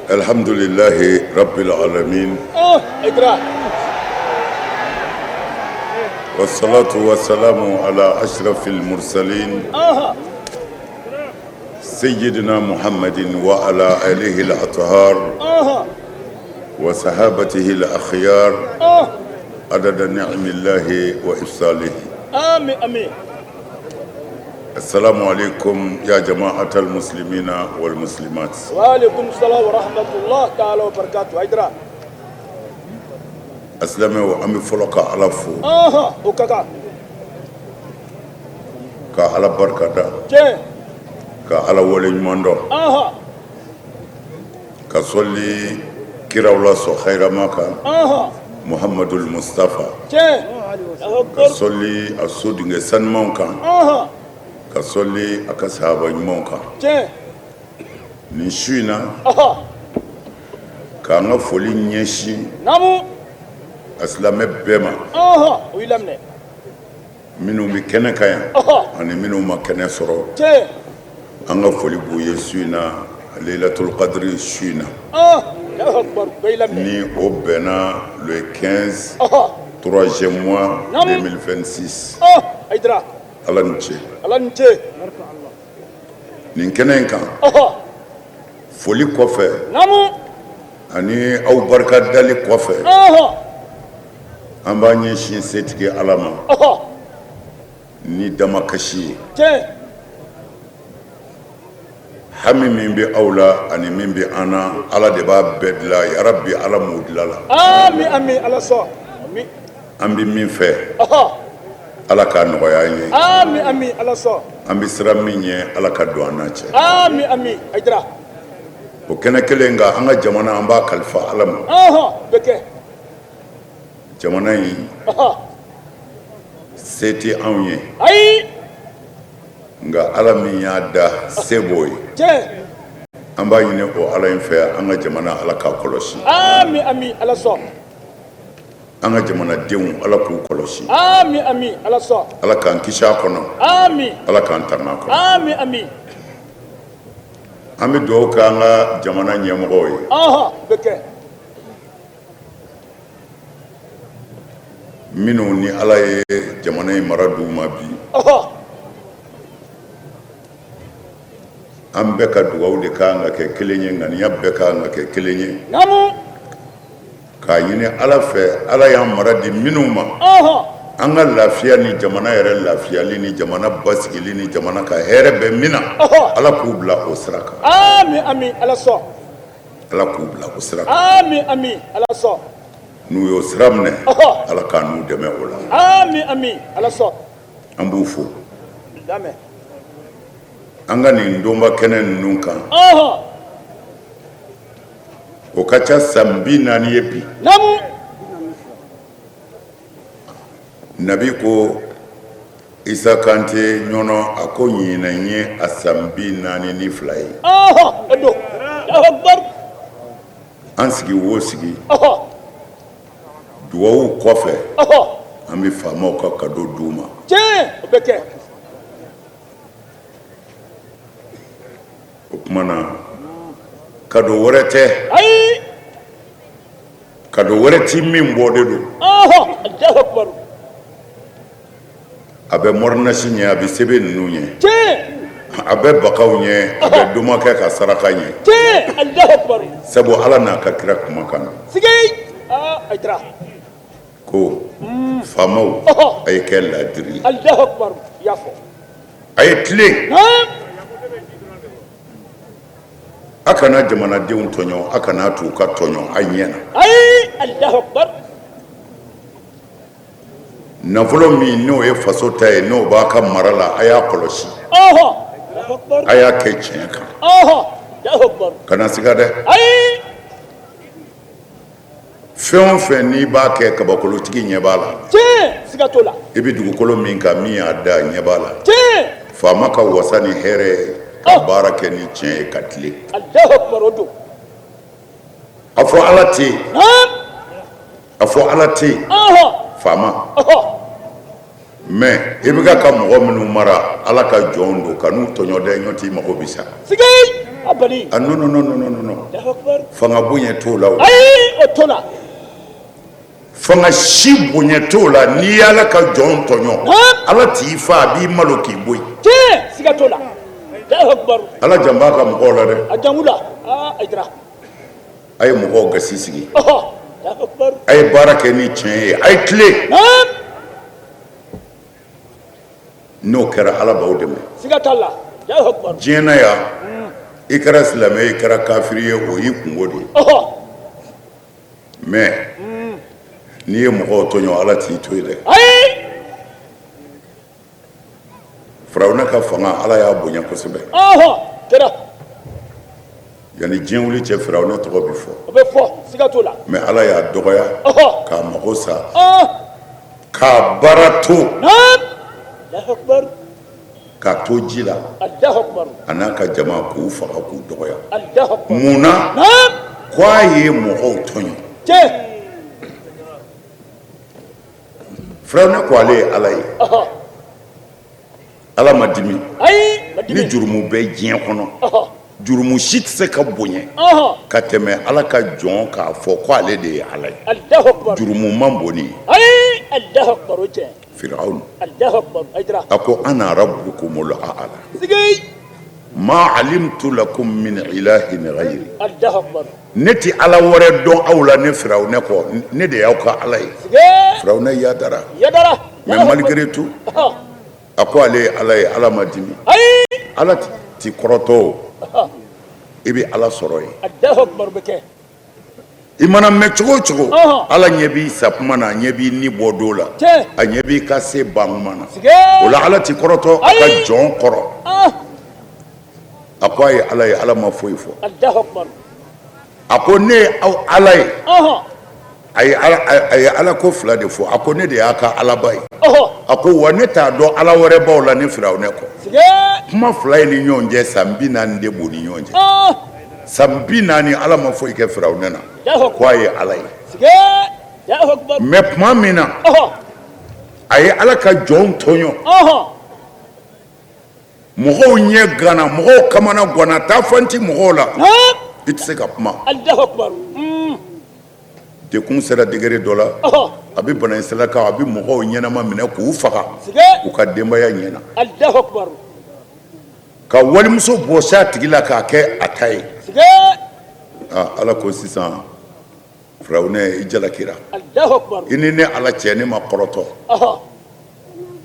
Alhamdulillahi rabbil alamin. Oh, Haidara. Wassalatu wassalamu ala ashrafil mursalin. Sayyidina Muhammadin wa ala alihi al-athhar. Wa sahabatihi al-akhyar. Adada ni'amillahi wa ifsalihi. Amin, amin. Assalamu alaikum ya jama'atal muslimina wal muslimat. Wa alaikum salam wa rahmatullah ta'ala wa barakatuh. Haidara. Asilamɛw, an bɛ fɔlɔ ka Ala fo. O ka kan. Ka Ala barikada. Tiɲɛ. Ka Ala waleɲuman dɔn. Ka sɔli kiraw la sɔn hayirama kan. Muhamadul Mustafa. Tiɲɛ. Ka sɔli a so denkɛ sanumanw kan. Ka sɔli a ka sahaba ɲumanw kan. Tiɲɛ. Nin su in na. K'an ka foli ɲɛsin. Naamu. A silamɛ bɛɛ ma. O y'i laminɛ. Minnu bɛ kɛnɛ kan yan. Ani minnu ma kɛnɛ sɔrɔ. Tiɲɛ. An ka foli b'u ye su in na Laylatul Qadri su in na. Alahu akibaru bɛɛ y'i laminɛ. Ni o bɛnna le 15 troisième mois 2026. Hayidara. Ala ni ce. Ala ni ce. Nin kɛnɛ in kan. Foli kɔfɛ. Naamu. Ani aw barika dali kɔfɛ. An b'an ɲɛsin setigi Ala ma. Ni damakasi ye. Tiɲɛ. Hami min bɛ aw la ani min bɛ an na, Ala de b'a bɛɛ dilan yarabi Ala m'o dilan la. Ami ami Ala sɔn. Ami. An bɛ min fɛ. Ala k'a nɔgɔya an ye. Ami ami Ala sɔn. An bɛ siran min ɲɛ, Ala ka don an n'a cɛ. Ami ami Hayidara. O kɛnɛ kelen kan, an ka jamana an b'a kalifa Ala ma. O bɛ kɛ. Jamana in. Se tɛ anw ye. Ayi. Nka Ala min y'a da se b'o ye. Tiɲɛ. An b'a ɲini o Ala in fɛ an ka jamana Ala k'a kɔlɔsi. Ami ami Ala sɔn. An ka jamanadenw Ala k'u kɔlɔsi. Ami ami Ala sɔn. Ala k'an kisi a kɔnɔ. Ami. Ala k'an tanga a kɔnɔ. Ami ami. An bɛ dugawu kɛ an ka jamana ɲɛmɔgɔw ye. O bɛ kɛ. Minnu ni Ala ye jamana in mara d'u ma bi. An bɛɛ ka dugawu de ka kan ka kɛ kelen ye, ŋaniya bɛɛ ka kan ka kɛ kelen ye. Naamu. K'a ɲini Ala fɛ, Ala y'an mara di minnu ma. An ka lafiya ni jamana yɛrɛ lafiyali ni jamana basigili ni jamana ka hɛrɛ bɛ min na. Ala k'u bila o sira kan. Ami ami Ala sɔn. Ala k'u bila o sira kan. Ami ami Ala sɔn. N'u y'o sira minɛ. Ala k'an n'u dɛmɛ o la. Ami ami Ala sɔn. An b'u fo. Lamɛn. An ka nin donba kɛnɛ ninnu kan. O ka ca san 40 ye bi. Naamu. Nabi ko Isa Kante ɲɔnɔ a ko ɲinan ye a san 42 ye. O don. Alahu akibaru. An sigi wo sigi. Duwawu kɔfɛ. An bɛ faamaw ka cadeau d'u ma. Tiɲɛ, o bɛ kɛ. O tuma na cadeau wɛrɛ tɛ. Ayi. Cadeau wɛrɛ ti min bɔ de don. Alahu akibaru. A bɛ mɔrinasi ɲɛ, a bɛ sebe ninnu ɲɛ. Tiɲɛ. A bɛ bakaw ɲɛ, a bɛ domakɛ ka saraka ɲɛ. Tiɲɛ, Alahu akibaru. Sabu Ala n'a ka kira kumakan na. Sigi. Aa Hayidara. Ko faamaw a ye kɛ laadiri ye. Alahu akibaru, i y'a fɔ. A ye tilen. Naam. A kana jamanadenw tɔɲɔ, a kana to u ka tɔɲɔ a ɲɛ na. Ayi, Alahu akibaru. Nafolo min n'o ye faso ta ye, n'o b'a ka mara la, a y'a kɔlɔsi. A y'a kɛ tiɲɛ kan. Kana siga dɛ. Ayi. Fɛn o fɛn n'i b'a kɛ, kabakolotigi ɲɛ b'a la. Tiɲɛ, siga t'o la. I bɛ dugukolo min kan, min y'a da ɲɛ b'a la. Tiɲɛ. Faama ka wasa ni hɛrɛ ye ka baara kɛ ni tiɲɛ ye ka tilen. Alahu akibaru, o don. A fɔ Ala tɛ yen. A fɔ Ala tɛ yen. Faama. Mais i bɛ ka mɔgɔ minnu mara, Ala ka jɔnw don, kan'u tɔɲɔ dɛ, ɲɔntɛ i mago bɛ sa. Sigi. A non non non non non, fanga bonya t'o la o. Ayi, o t'o la. Fanga si bonya t'o la. N'i y'Ala ka jɔn tɔɲɔ, Ala t'i fa, a b'i malo k'i bɔ yen. Tiɲɛ, siga t'o la. Allahu akbar. Ala jan b'a ka mɔgɔw la dɛ. A jangu la aa, Ayidara. A ye mɔgɔw gasi sigi. Allahu akbar. A ye baara kɛ ni tiɲɛ ye, a ye tilen. N'o kɛra, Ala b'aw dɛmɛ. Siga t'a la. Allahu akbar. Diɲɛ na yan, i kɛra silamɛ ye, i kɛra kafiri ye, o y'i kunko de ye. Mais n'i ye mɔgɔw tɔɲɔ, Ala t'i to yen dɛ. Ayi. Firawuna ka fanga, Ala y'a bonya kosɛbɛ. Kɛra. Yanni diɲɛ wuli cɛ, Firawuna tɔgɔ bɛ fɔ. O bɛ fɔ, siga t'o la. Mais Ala y'a dɔgɔya k'a mago sa, k'a baara to. Allahu akbar. K'a to ji la. Allahu akbar. A n'a ka jama, k'u faga, k'u dɔgɔya. Allahu akbar. Mun na? Ko a ye mɔgɔw tɔɲɔ. Tiɲɛ. Firawuna ko ale ye Ala ye. Ala ma dimi. Ayi, ma dimi. Ni jurumu bɛ diɲɛ kɔnɔ, jurumu si tɛ se ka bonya ka tɛmɛ Ala ka jɔn k'a fɔ ko ale de ye Ala ye. Allahu akbar. Jurumu man bon ni ye. Ayi, Allahu akbar, o tiɲɛ. Firawuna Allahu akbar, Ayidara. A ko ana rabbukumul a'la. Sigi. Ma alimtu lakum min ilahin ghayri. Allahu akbar. Ne tɛ Ala wɛrɛ dɔn aw la ne Firawuna kɔ, ne de y'aw ka Ala ye. Sigi. Firawuna yadara. Yadara. Mais malgré tout, a ko ale ye Ala ye, Ala ma dimi. Ayi. Ala ti kɔrɔtɔ o, i bɛ Ala sɔrɔ yen. Allahu akbar bɛ kɛ. I mana mɛn cogo o cogo, Ala ɲɛ b'i sa kuma na, a ɲɛ b'i ni bɔ don la, a ɲɛ b'i ka se ban kuma na. O la, Ala ti kɔrɔtɔ a ka jɔn kɔrɔ. A ko a ye Ala ye, Ala ma foyi fɔ. Allahu akbar. A ko ne ye aw Ala ye. A ye Ala ko fila de fɔ. A ko ne de y'a ka Alaba ye. A ko wa ne t'a dɔn Ala wɛrɛ b'aw la ne Firawunɛ kɔ. Kuma fila in ni ɲɔgɔn cɛ, san 40 de b'u ni ɲɔgɔn cɛ. San 40, Ala ma foyi kɛ Firawunɛ na ko a ye Ala ye. Mais tuma min na a ye Ala ka jɔnw tɔɲɔ, mɔgɔw ɲɛ ganna, mɔgɔw kamana ganna, taa fan ti mɔgɔw la, i tɛ se ka kuma. Allahu akbar. Dekun sera degré dɔ la, a bɛ bana israilakaw, a bɛ mɔgɔw ɲɛnama minɛ k'u faga u ka denbaya ɲɛna, Allahu akbar. Ka walimuso bɔsi a tigi la k'a kɛ a ta ye. Ala ko sisan, Firawunɛ, i jalakira. Allahu akbar. I ni ne Ala cɛ, ne ma kɔrɔtɔ.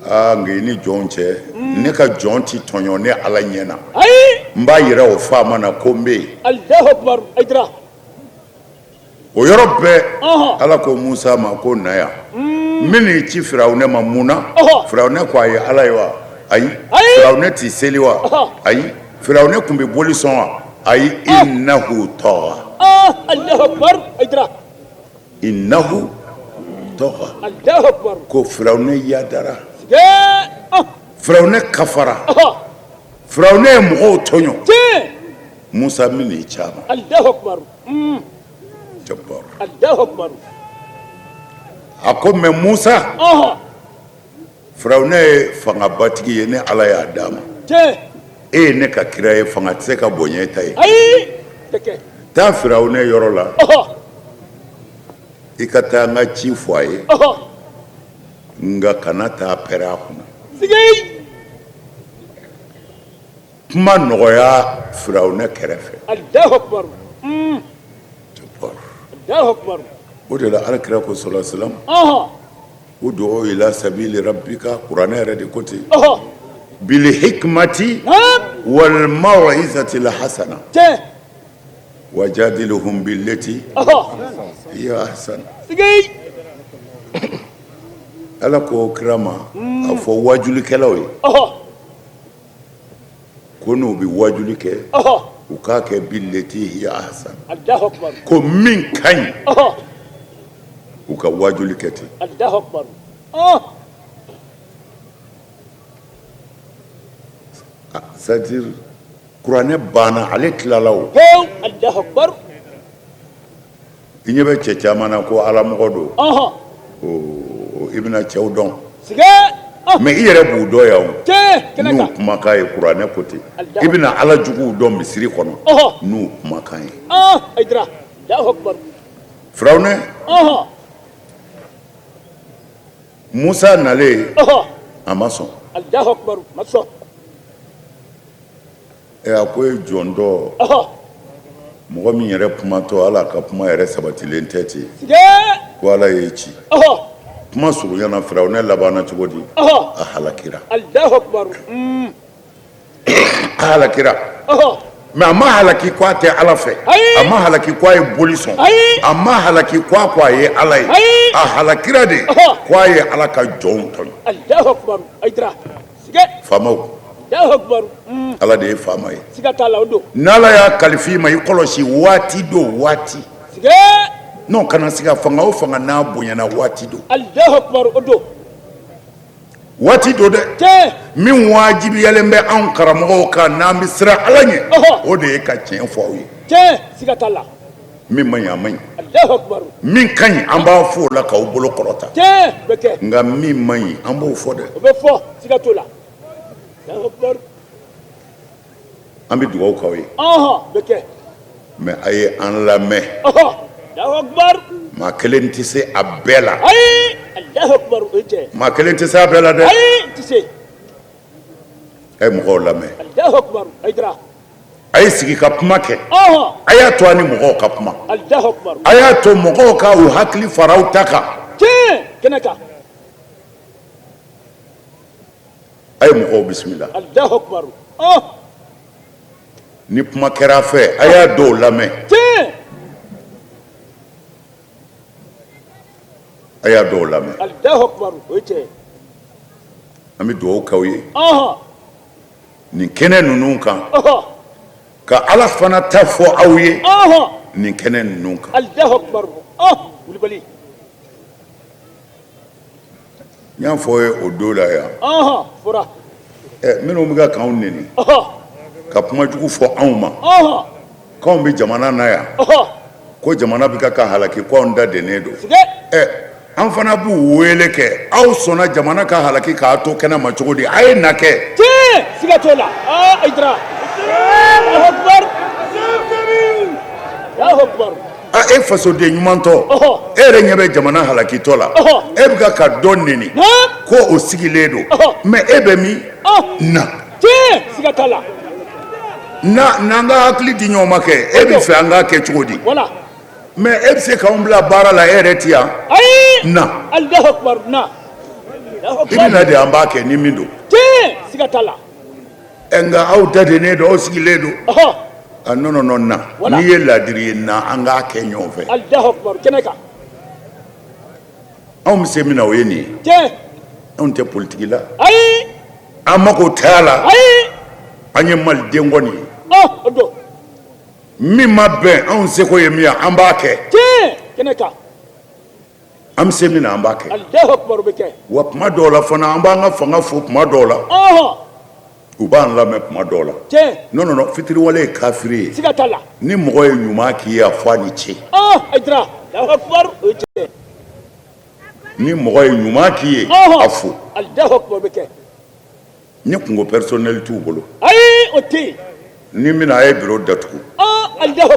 Aa, nka i ni jɔnw cɛ, ne ka jɔn ti tɔɲɔ ne Ala ɲɛ na. Ayi. N b'a yira o faama na ko n bɛ yen. Allahu akbar, Ayidara. O yɔrɔ bɛɛ, Ala ko Musa ma ko na yan, n bɛn'i ci Firawunɛ ma. Mun na? Firawunɛ ko a ye Ala ye wa? Ayi. Firawunɛ t'i seli wa? Ayi. Firawunɛ tun bɛ boli sɔn wa? Ayi. Innahu tagha. Allahu akbar, Ayidara. Innahu tagha. Allahu akbar. Ko Firawunɛ yadara, Firawunɛ kafara, Firawunɛ ye mɔgɔw tɔɲɔ. Musa, n bɛn'i ci a ma. Allahu akbar. Jabbar. Allahu akbar. A ko mais Musa, Firawunɛ ye fangabatigi ye, ne Ala y'a d'a ma. E ye ne ka kira ye, fanga tɛ se ka bonya e ta ye. Ayi, tɛ kɛ. Taa Firawunɛ yɔrɔ la, i ka taa n ka ci fɔ a ye, nka kana taa pɛrɛn a kunna. Sigi. Kuma nɔgɔya Firawunɛ kɛrɛfɛ. Allahu akbar. Jabbar. Allahu akbar. O de la, Ala kira ko sallallahu alaihi wasallam, ud'u ila sabili rabbika, kuranɛ yɛrɛ de ko ten, bil hikmati wal maw'izati al hasana wajadiluhum billati hiya ahsan. Sigi. Ala ko kira ma, a fɔ wajulikɛlaw ye ko n'u bɛ wajuli kɛ, u k'a kɛ billati hiya ahsan. Allahu akbar. Ko min ka ɲi, u ka wajuli kɛ ten. Allahu akbar. C'est à dire, kuranɛ banna, ale tilala o. Pewu. Allahu akbar. I ɲɛ bɛ cɛ caman na ko ala mɔgɔ don. I bɛna cɛw dɔn. Sigi. Mais i yɛrɛ b'u dɔn yan o, n'u kumakan ye. Kuranɛ ko ten, i bɛna Ala juguw dɔn misiri kɔnɔ n'u kumakan ye. Firawunɛ, Musa nalen, a ma sɔn. A ko e jɔn dɔ, mɔgɔ min yɛrɛ kumatɔ, ala ka kuma yɛrɛ sabatilen tɛ ten, ko Ala y'e ci. Kuma surunyana, Firawunɛ labanna cogo di? A halakira, a halakira. Mais a ma halaki ko a tɛ Ala fɛ, a ma halaki ko a ye boli sɔn, a ma halaki ko a ko a ye Ala ye. A halakira de ko a ye Ala ka jɔnw tɔɲɔ. Faamaw, Ala de ye faama ye. N'Ala y'a kalifa i ma, i kɔlɔsi waati don, waati non, kana siga. Fanga o fanga n'a bonyana, waati don, waati don dɛ. Min wajibiyalen bɛ anw karamɔgɔw kan, n'an bɛ siran Ala ɲɛ, o de ye ka tiɲɛ fɔ aw ye. Min man ɲi, a man ɲi. Min ka ɲi, an b'a fɔ o la k'aw bolo kɔrɔta. Nka min man ɲi, an b'o fɔ dɛ. An bɛ dugawu k'aw ye, mais a ye an lamɛn. Maa kelen tɛ se a bɛɛ la, maa kelen tɛ se a bɛɛ la dɛ. A ye mɔgɔw lamɛn, a ye sigi ka kuma kɛ, a y'a to a ni mɔgɔw ka kuma, a y'a to mɔgɔw ka u hakili fara aw ta kan. A ye mɔgɔw bisimila. Ni kuma kɛra a fɛ, a y'a dɔw lamɛn, a y'a dɔw lamɛn. An bɛ dugawu k'aw ye nin kɛnɛ ninnu kan, ka Ala fana ta fɔ aw ye nin kɛnɛ ninnu kan. N y'a fɔ ye o don la yan, minnu bɛ ka k'anw neni, ka kuma jugu fɔ anw ma, k'anw bɛ jamana na yan, ko jamana bɛ ka halaki, ko anw da dennen don. Ɛ, an fana b'u wele kɛ: aw sɔnna jamana ka halaki k'a to kɛnɛ ma cogo di? A ye na kɛ. Siga t'o la. Hayidara, Alahu akibaru. E fasoden ɲumantɔ, e yɛrɛ ɲɛ bɛ jamana halakitɔ la, e bɛ ka dɔ neni ko o sigilen don, mais e bɛ min na? Siga t'a la. N'an ka hakili di ɲɔgɔn ma kɛ, e bɛ fɛ an k'a kɛ cogo di? Mais e bɛ se k'anw bila baara la, e yɛrɛ tɛ yan. Na, i bɛ na de, an b'a kɛ ni min don. Siga t'a la. Nka aw da dennen don, aw sigilen don. A non, non, non, na. N'i ye ladiri ye, na, an k'a kɛ ɲɔgɔn fɛ. Kɛnɛ kan. Anw bɛ se min na, o ye nin ye. Anw tɛ politiki la, an mako t'a la. An ye maliden kɔni ye. Min ma bɛn, anw seko ye min ye, an b'a kɛ. Kɛnɛ kan. An bɛ se min na, an b'a kɛ. Wa tuma dɔw la fana, an b'an ka fanga fo tuma dɔw la, u b'an lamɛn tuma dɔw la. Non, non, non, fitiriwale ye kafiri ye. Ni mɔgɔ ye ɲuman k'i ye, a fɔ a ni ce. Ni mɔgɔ ye ɲuman k'i ye, a fo. Ni kunko personnel t'u bolo. Ayi, o tɛ yen. Ni bɛna, a ye bureau datugu.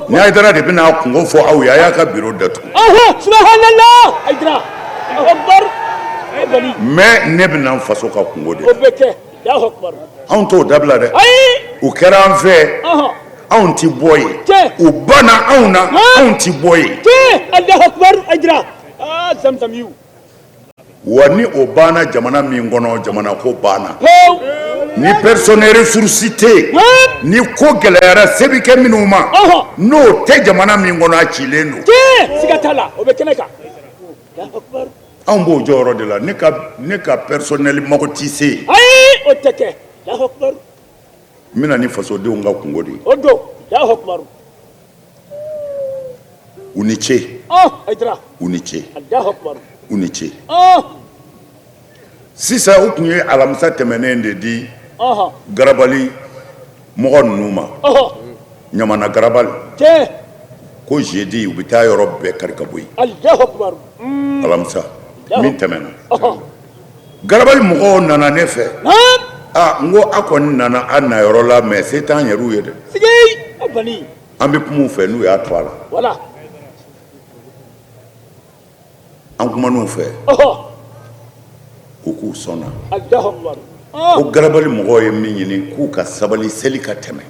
Ni Hayidara de bɛna a kunko fɔ aw ye, a y'a ka bureau datugu. Subhanallah, Hayidara. Mais ne bɛna n faso ka kunko de. O bɛ kɛ. Allahu akbar. Anw t'o dabila dɛ. Ayi. U kɛra an fɛ. Anw ti bɔ yen. U banna anw na, anw ti bɔ yen. Allahu akbar, Hayidara. Aa, zamzamiw. Wa ni o banna jamana min kɔnɔ, jamana ko banna. Ni personne ressource tɛ yen, ni ko gɛlɛyara, se bɛ kɛ minnu ma, n'o tɛ jamana min kɔnɔ, a cilen don. Siga t'a la, o bɛ kɛnɛ kan. Anw b'o jɔyɔrɔ de la. Ne ka personnel mago tɛ se yen. Ayi, o tɛ kɛ. N bɛna ni fasodenw ka kunko de ye. O don. Allahu akbar. U ni ce. U ni ce. U ni ce. Sisan, u tun ye alamisa tɛmɛnen de di garabali mɔgɔ ninnu ma, Ɲamana garabali, ko jeudi u bɛ taa yɔrɔ bɛɛ kari ka bɔ yen. Alamisa min tɛmɛna. Garabali mɔgɔw nana ne fɛ. Aa, n ko a kɔni nana a nayɔrɔ la, mais se t'an yɛrɛw ye dɛ. An bɛ kuma u fɛ n'u y'a to a la. An kuman'u fɛ, u k'u sɔnna ko garabali mɔgɔw ye min ɲini, k'u ka sabali, seli ka tɛmɛ.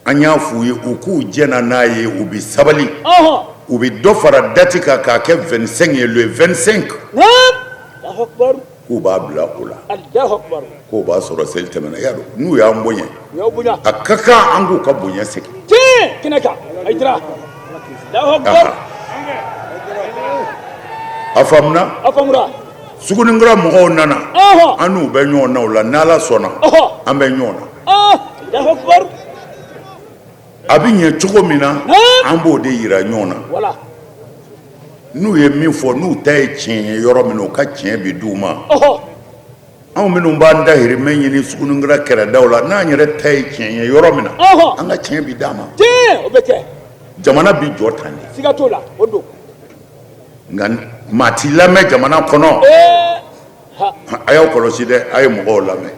An y'a f'u ye, u k'u jɛnna n'a ye, u bɛ sabali, u bɛ dɔ fara date kan k'a kɛ 25 ye, le 25, k'u b'a bila o la, k'o b'a sɔrɔ seli tɛmɛna. Y'a dɔn, n'u y'an bonya, a ka kan an k'u ka bonya segin. A faamuna? Suguninkura mɔgɔw nana, an n'u bɛ ɲɔgɔn na o la, n'Ala sɔnna an bɛ ɲɔgɔn na. A bɛ ɲɛ cogo min na, an b'o de yira ɲɔgɔn na. N'u ye min fɔ, n'u ta ye tiɲɛ ye yɔrɔ min na, u ka tiɲɛ bɛ d'u ma. Anw minnu b'an dahirimɛ ɲini Suguninkura kɛrɛdaw la, n'an yɛrɛ ta ye tiɲɛ ye yɔrɔ min na, an ka tiɲɛ bɛ d'an ma. Jamana bɛ jɔ tan de. Siga t'o la, o don. Nka maa t'i lamɛn jamana kɔnɔ. A y'aw kɔlɔsi dɛ, a ye mɔgɔw lamɛn.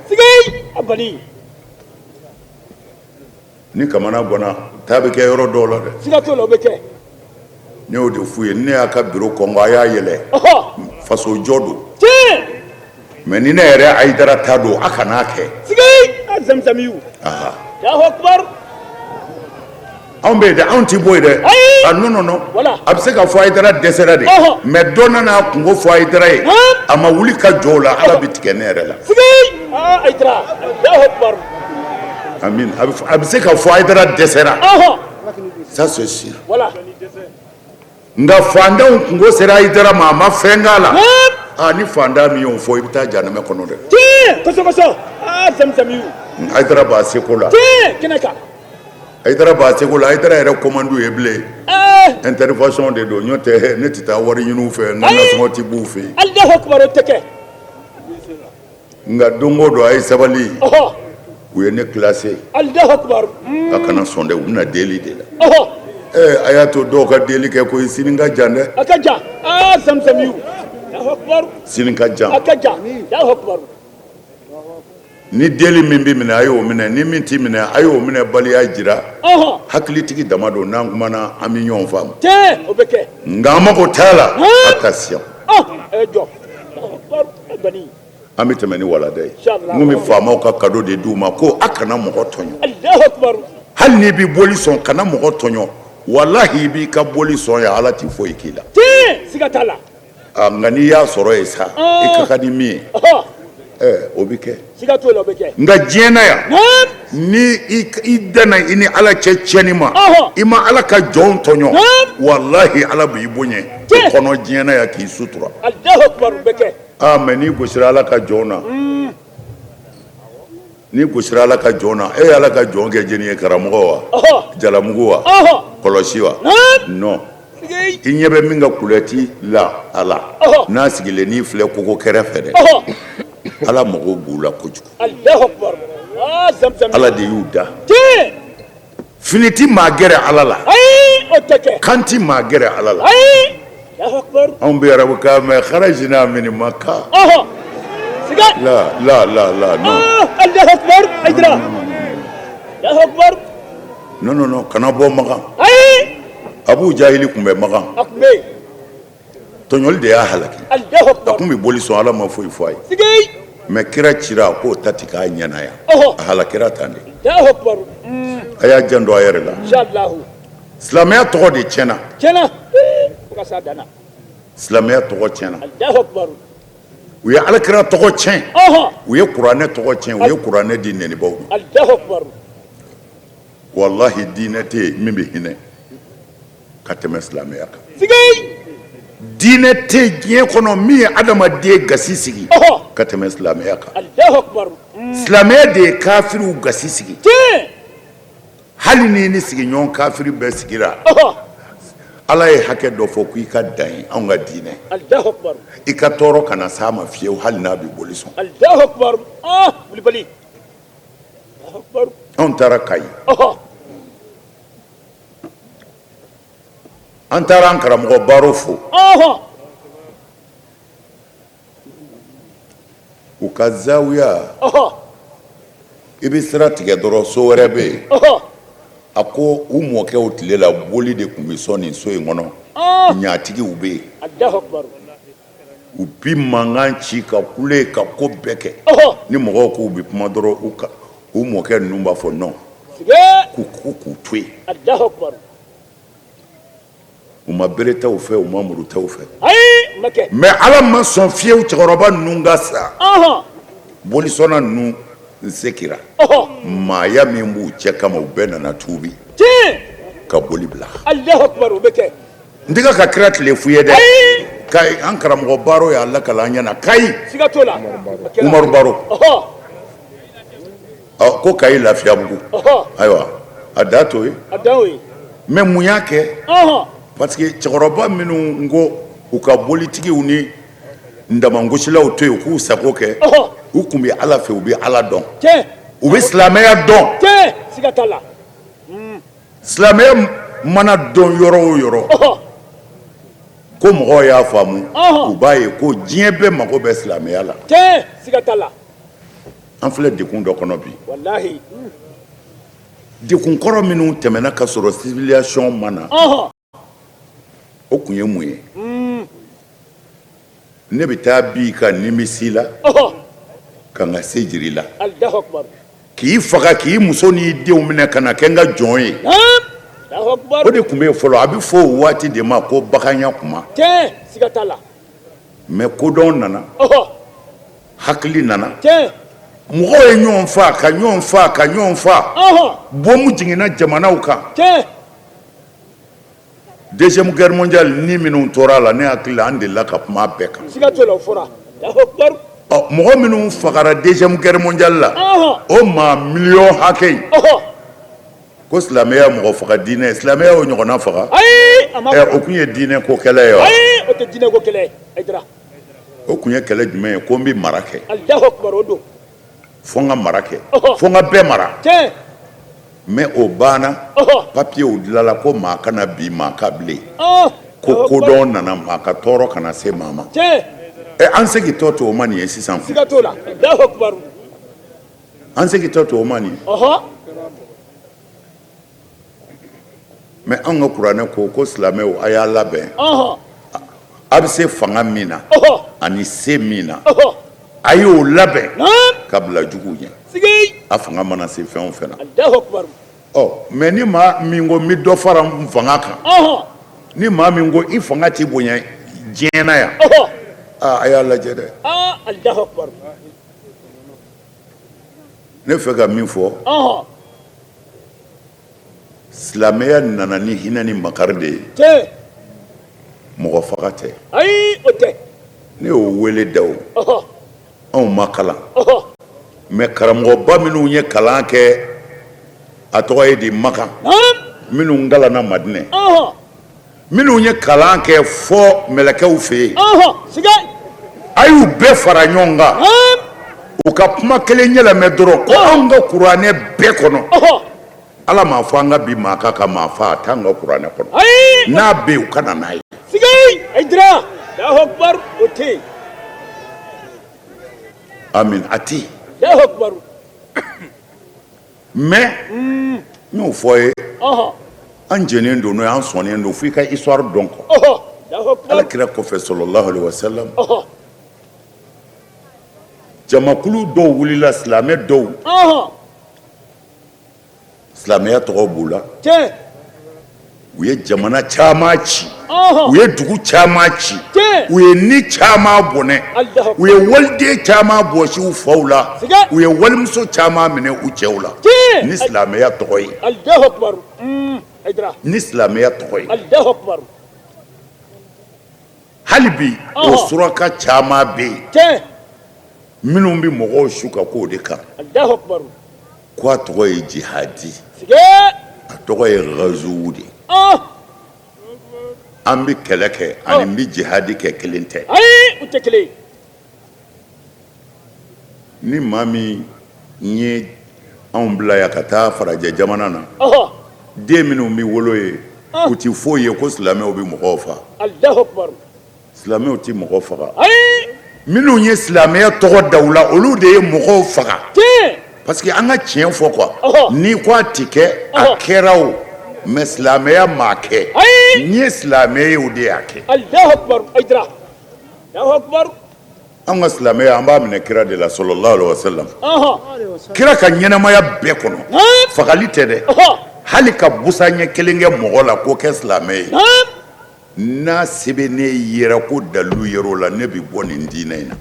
Ni kamana ganna, taa bɛ kɛ yɔrɔ dɔw la dɛ. Siga t'o la, o bɛ kɛ. Ne y'o de f'u ye, ne y'a ka biro kɔngɔ, a y'a yɛlɛ, faso jɔ don. Mais ni ne yɛrɛ Ayidara ta don, a kan'a kɛ. Anw bɛ yen dɛ, anw tɛ bɔ yen dɛ. A non non non, a bɛ se ka fɔ Ayidara dɛsɛra de, mais dɔ nana a kunko fɔ Ayidara ye, a ma wuli ka jɔ o la, Ala bɛ tigɛ ne yɛrɛ la. Amin. A bɛ se ka fɔ Ayidara dɛsɛra, ça c'est sûr. Nka fantanw kunko sera Ayidara ma, a ma fɛn k'a la. Aa, ni fantan min y'o fɔ, i bɛ taa jahanama kɔnɔ dɛ. Ayidara b'a seko la. Ayidara b'a seko la. Ayidara yɛrɛ ko man d'u ye bilen, intervention de don. N'o tɛ, ne tɛ taa wari ɲini u fɛ, n ka nasɔngɔ tɛ b'u fɛ yen. Nka don o don, a ye sabali. U ye ne classé. A kana sɔn dɛ, u bɛna deli de la. Ɛɛ, a y'a to dɔw ka deli kɛ koyi, sini ka jan dɛ. A ka jan. Aa, Zamzamiyu. Sini ka jan. A ka jan. Ni deli min bɛ minɛ, a y'o minɛ. Ni min tɛ minɛ, a y'o minɛ baliya jira. Hakilitigi dama don, n'an kumana, an bɛ ɲɔgɔn faamu. O bɛ kɛ. Nka an mako t'a la. Attention, an bɛ tɛmɛ ni walanda ye. N bɛ faamaw ka cadeau de d'u ma ko a kana mɔgɔ tɔɲɔ. Hali n'i bɛ boli sɔn, kana mɔgɔ tɔɲɔ. Walahi, i b'i ka boli sɔn yan, Ala tɛ foyi k'i la. Siga t'a la. Nka n'i y'a sɔrɔ yen sa, i ka kan ni min ye, ɛɛ, o bɛ kɛ. Siga t'o la, o bɛ kɛ. Nka diɲɛ na yan, ni i danna i ni Ala cɛ tiɲɛni ma, i ma Ala ka jɔnw tɔɲɔ, walahi, Ala b'i bonya o kɔnɔ diɲɛ na yan, k'i sutura. O bɛ kɛ. Aa, mais n'i gosira Ala ka jɔn na, n'i gosira Ala ka jɔn na, e ye Ala ka jɔn kɛ jeni ye? Karamɔgɔ wa, jalamugu wa, kɔlɔsi wa? Non, i ɲɛ bɛ min ka kulɛti la a la, n'a sigilen n'i filɛ kogo kɛrɛfɛ dɛ, Ala mago b'u la kojugu. Ala de y'u da. Fini ti maa gɛrɛ Ala la, kan ti maa gɛrɛ Ala la. Anw bɛ arabukan mɛn, kharajina min Maka. La la la la, non non non non, kana bɔ Makan. Abu Jahili tun bɛ Makan, tɔɲɔli de y'a halaki. A tun bɛ boli sɔn, Ala ma foyi fɔ a ye. Mais kira cira, k'o ta ti k'a ɲɛna yan, a halakira tan de. A y'a janto a yɛrɛ la. Silamɛya tɔgɔ de tiɲɛna, silamɛya tɔgɔ tiɲɛna. U ye alakira tɔgɔ tiɲɛ, u ye kuranɛ tɔgɔ tiɲɛ, u ye kuranɛ di nɛnibaw ma. Walahi, diinɛ tɛ yen min bɛ hinɛ ka tɛmɛ silamɛya kan. Diinɛ tɛ diɲɛ kɔnɔ min ye adamaden gasi sigi ka tɛmɛ silamɛya kan. Silamɛya de ye kafiriw gasi sigi. Hali ni ni sigiɲɔgɔn kafiri bɛɛ sigira, Ala ye hakɛ dɔ fɔ ko i ka dan ye anw ka diinɛ, i ka tɔɔrɔ kana s'a ma fiyewu, hali n'a bɛ boli sɔn. Anw taara Kayi, an taara an karamɔgɔ Baro fo. ka zawiya, i bɛ sira tigɛ dɔrɔn so wɛrɛ bɛ yen. A ko u mɔkɛw tile la, boli de tun bɛ sɔn nin so in kɔnɔ, ɲatigiw bɛ yen, u bi mankan ci ka kule ka ko bɛɛ kɛ. Ni mɔgɔw k'u bɛ kuma dɔrɔn, u ka u mɔkɛ ninnu b'a fɔ non, k'u to yen. U ma bere ta u fɛ, u ma muru ta u fɛ, mais Ala ma sɔn fiyewu cɛkɔrɔba ninnu ka sa. Bolisɔnna ninnu segira, maaya min b'u cɛ kama, u bɛɛ nana tuubi ka boli bila. N tɛ ka kira tile f'u ye dɛ, kayi an karamɔgɔ Baro y'a lakali an ɲɛna Kayi, Umaru Baro ko Kayi Lafiyabugu. Ayiwa, a da t'o ye, mais mun y'a kɛ? Parce que cɛkɔrɔba minnu ko u ka bolitigiw ni ndamangosilaw to yen, u k'u sago kɛ, u tun bɛ Ala fɛ, u bɛ Ala dɔn, u bɛ silamɛya dɔn. Silamɛya mana dɔn yɔrɔ o yɔrɔ, ko mɔgɔw y'a faamu, u b'a ye ko diɲɛ bɛɛ mago bɛ silamɛya la. An filɛ degun dɔ kɔnɔ bi, degun kɔrɔ minnu tɛmɛna ka sɔrɔ civilisation ma na, o tun ye mun ye? Ne bɛ taa bin i kan nimisi la, ka n ka se jira i la, k'i faga, k'i muso n'i denw minɛ ka na kɛ n ka jɔn ye. O de tun bɛ yen fɔlɔ. A bɛ fɔ o waati de ma ko baganya kuma. Mais kodɔn nana, hakili nana, mɔgɔw ye ɲɔgɔn faa, ka ɲɔgɔn faa, ka ɲɔgɔn faa, bɔnbu jiginna jamanaw kan. Deuxième guerre mondiale ni minnu tora a la, ne hakili la, an delila ka kuma bɛɛ kan. Ɔ, mɔgɔ minnu fagara deuxième guerre mondiale la, o maa miliyɔn hakɛ in, ko silamɛya mɔgɔ faga diinɛ, silamɛya y'o ɲɔgɔnna faga? Ɛ, o tun ye diinɛ ko kɛlɛ ye wa? O tɛ diinɛ ko kɛlɛ ye. O tun ye kɛlɛ jumɛn ye? Ko n bɛ mara kɛ, fo n ka mara kɛ, fo n ka bɛɛ mara. Mais o banna, papiyew dilanla ko maa kana bin maa kan bilen, ko kodɔn nana, maa ka tɔɔrɔ kana se maa ma. Ɛ, an segintɔ to o ma nin ye sisan, an segintɔ to o ma nin ye. Mais an ka kuranɛ ko ko silamɛw, a y'a labɛn, a bɛ se fanga min na ani se min na, a y'o labɛn ka bila juguw ɲɛ, a fanga mana se fɛn o fɛn na. Ɔ, mais ni maa min ko n bɛ dɔ fara n fanga kan, ni maa min ko i fanga tɛ bonya diɲɛ na yan, aa, a y'a lajɛ dɛ. Ne fɛ ka min fɔ, silamɛya nana ni hinɛ ni makari de ye, mɔgɔ faga tɛ. Ayi, o tɛ. Ne y'o wele da o, anw ma kalan, mais karamɔgɔba minnu ye kalan kɛ, a tɔgɔ ye di, Makan, minnu kalanna Madinɛ, minnu ye kalan kɛ fɔ mɛlɛkɛw fɛ yen, a y'u bɛɛ fara ɲɔgɔn kan, u ka kuma kelen yɛlɛmɛ dɔrɔn ko anw ka kuranɛ bɛɛ kɔnɔ, Ala m'a fɔ an ka bin maa kan ka maa faa. A t'an ka kuranɛ kɔnɔ. N'a bɛ yen, u ka na n'a ye. Amin, a tɛ yen. Mais n y'o fɔ ye, an jɛnnen don n'o ye, an sɔnnen don, fo i ka histoire dɔn kɔ. Ala kira kɔfɛ, sallallahu alaihi wasallam, jamakulu dɔw wulila, silamɛ dɔw, silamɛya tɔgɔ b'u la, u ye jamana caman ci, u ye dugu caman ci, u ye ni caman bɔnɛ, u ye waliden caman bɔsi u faw la, u ye walimuso caman minɛ u cɛw la ni silamɛya tɔgɔ ye, ni silamɛya tɔgɔ ye. Hali bi o suraka caman bɛ yen minnu bɛ mɔgɔw su ka k'o de kan, ko a tɔgɔ ye jihadi, a tɔgɔ ye gazuwu de. An bɛ kɛlɛ kɛ ani n bɛ jihadi kɛ, kelen tɛ. Ni maa min ye anw bila yan ka taa farajɛ jamana na, den minnu bɛ wolo yen, u tɛ foyi ye ko silamɛw bɛ mɔgɔw faga. Silamɛw tɛ mɔgɔ faga. Minnu ye silamɛya tɔgɔ da u la, olu de ye mɔgɔw faga, parce que an ka tiɲɛ fɔ quoi. N'i ko a ti kɛ, a kɛra o, mais silamɛya m'a kɛ. N'i ye silamɛ ye, o de y'a kɛ. An ka silamɛya, an b'a minɛ kira de la, sallallahu alaihi wasallam. Kira ka ɲɛnamaya bɛɛ kɔnɔ, fagali tɛ dɛ, hali ka busan ɲɛ kelen kɛ mɔgɔ la k'o kɛ silamɛ ye, n'a sɛbɛnnen yera ko dalilu yer'o la, ne bɛ bɔ nin diinɛ in na.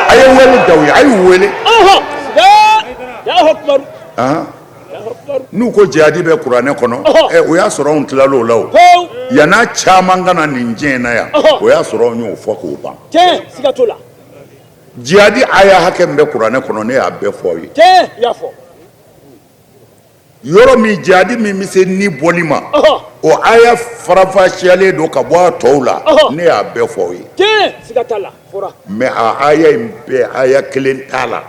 A ye wele da u ye, a y'u wele. N'u ko jihadi bɛ kuranɛ kɔnɔ, ɛ, o y'a sɔrɔ anw tilal'o la. O yann'a caman ka na nin diɲɛ in na yan, o y'a sɔrɔ anw y'o fɔ k'o ban. Jihadi aya hakɛ min bɛ kuranɛ kɔnɔ, ne y'a bɛɛ fɔ aw ye. Yɔrɔ min jihadi min bɛ se ni bɔli ma, o aya faranfasiyalen don ka bɔ a tɔw la, ne y'a bɛɛ fɔ aw ye. Mais a aya in bɛɛ, aya kelen t'a la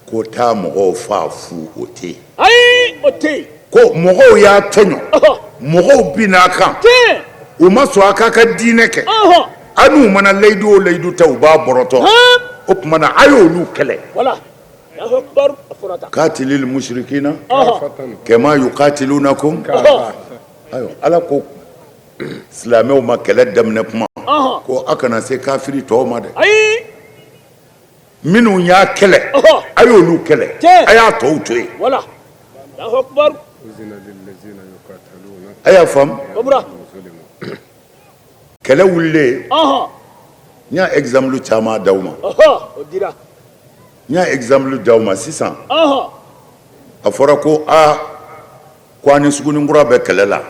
ko taa mɔgɔw faa fu, o tɛ yen. Ayi, o tɛ yen. Ko mɔgɔw y'a tɔɲɔ, mɔgɔw binna a kan, u ma sɔn a k'a ka diinɛ kɛ, a n'u mana layidu o layidu ta, u b'a bɔrɔtɔ, o tuma na a y'olu kɛlɛ. Katilil mushrikina kama yukatilunakum. Ayiwa, Ala ko silamɛw ma kɛlɛ daminɛ kuma ko a kana se kafiri tɔw ma dɛ. Minnu y'a kɛlɛ, a y'olu kɛlɛ, a y'a tɔw to yen. A y'a faamu, kɛlɛ wulilen, n y'a exemple caman d'aw ma, n y'a exemple d'aw ma. Sisan a fɔra ko aa, ko an ni Suguninkura bɛ kɛlɛ la.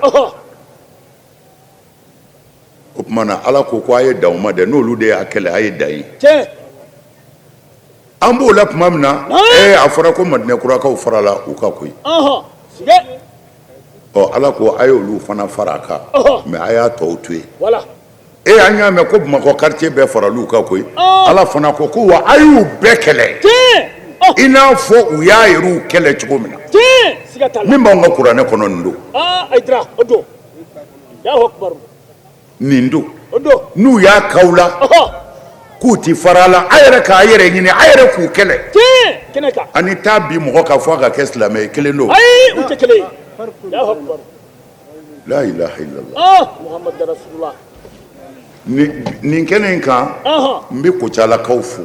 O tuma na Ala ko ko a ye dan u ma dɛ, n'olu de y'a kɛlɛ, a ye dan yen. An b'o la tuma min na, ee, a fɔra ko Madinɛkurakaw farala u kan koyi. Ɔ, Ala ko a y'olu fana fara a kan, mais a y'a tɔw to yen. E, an y'a mɛn ko Bamakɔ quartier bɛɛ faral'u kan koyi. Ala fana ko ko wa a y'u bɛɛ kɛlɛ i n'a fɔ u y'a yɛrɛw kɛlɛ cogo min na. Min b'anw ka kuranɛ kɔnɔ, nin don, nin don. N'u y'a k'aw la k'u ti fara la, a yɛrɛ k'a yɛrɛ ɲini, a yɛrɛ k'u kɛlɛ. Ani taa bi mɔgɔ kan fɔ a ka kɛ silamɛ ye, kelen don. La ilaha illallah. Nin kɛnɛ in kan, n bɛ Kocalakaw fo,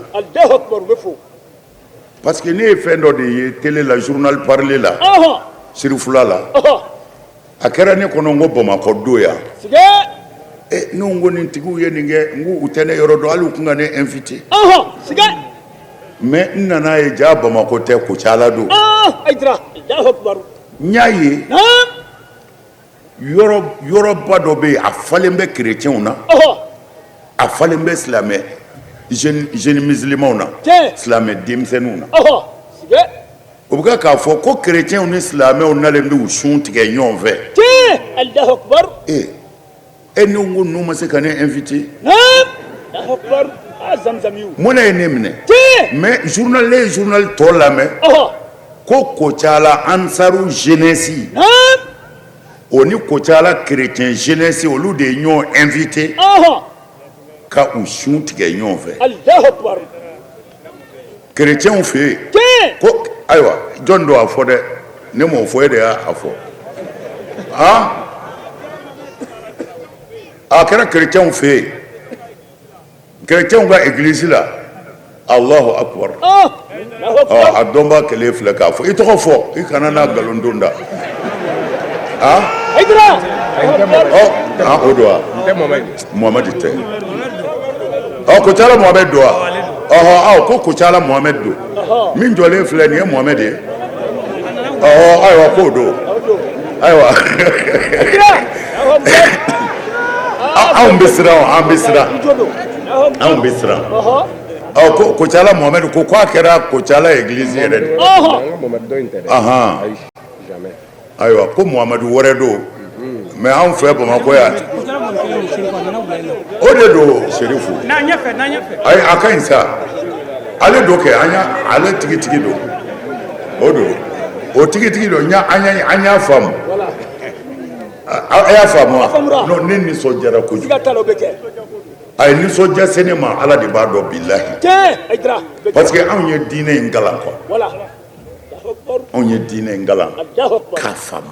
parce que ne ye fɛn dɔ de ye télé la, journal parlé la, Sirifula la. A kɛra ne kɔnɔ ko Bamakɔ don yan. Ne ko nin tigiw ye nin kɛ, n ko u tɛ ne yɔrɔ dɔn, hali u tun ka ne invité. Mais n nana ye ja Bamakɔ tɛ, Kocala don. N y'a ye yɔrɔba dɔ bɛ yen, a falen bɛ kerecɛnw na, a falen bɛ silamɛ jeune musulmanw na, silamɛ denmisɛnninw na. O bɛ k'a fɔ ko kerecɛnw ni silamɛw nalen bɛ u sun tigɛ ɲɔgɔn fɛ. Ee e, ne ko ninnu ma se ka ne invité, mɔnɛ ye ne minɛ. Mais journal, ne ye journal tɔ lamɛn ko Kocala Ansaru jeunesse, o ni Kocala chrétien jeunesse, olu de ye ɲɔgɔn invité ka u sun tigɛ ɲɔgɔn fɛ kerecɛnw fɛ yen. Ko ayiwa, jɔn don a fɔ dɛ? Ne m'o fɔ, e de y'a fɔ. A a kɛra kerecɛnw fɛ yen, kerecɛnw ka egilizi la. Allahu akbar! A dɔnbaa kelen filɛ k'a fɔ. I tɔgɔ fɔ, i kana n'a nkalon don da. A o don wa? Muhamadi tɛ. Ɔ, Kocala Muhamɛdi don wa? Ɔhɔ, aw ko Kocala Muhamɛdi don. Min jɔlen filɛ nin ye, Muhamɛdi ye. Ɔhɔ, ayiwa, k'o don. Ayiwa, anw bɛ siran, an bɛ siran, anw bɛ siran. Ɔ, ko Kocala Muhamɛdi ko k'a kɛra Kocala egilizi yɛrɛ de. Ahan, ayiwa, ko Muhamadu wɛrɛ don, mais anw fɛ Bamakɔ yan, o de don. Serifu, ayi, a ka ɲi sa, ale don kɛ, an y'a ale tigitigi don, o don, o tigitigi don. An y'a faamu, a y'a faamu wa? Non, ne nisɔndiyara kojugu. A ye nisɔndiya se ne ma, Ala de b'a dɔn, bilahi. Parce que anw ye diinɛ in kalan quoi. Anw ye diinɛ in kalan k'a faamu.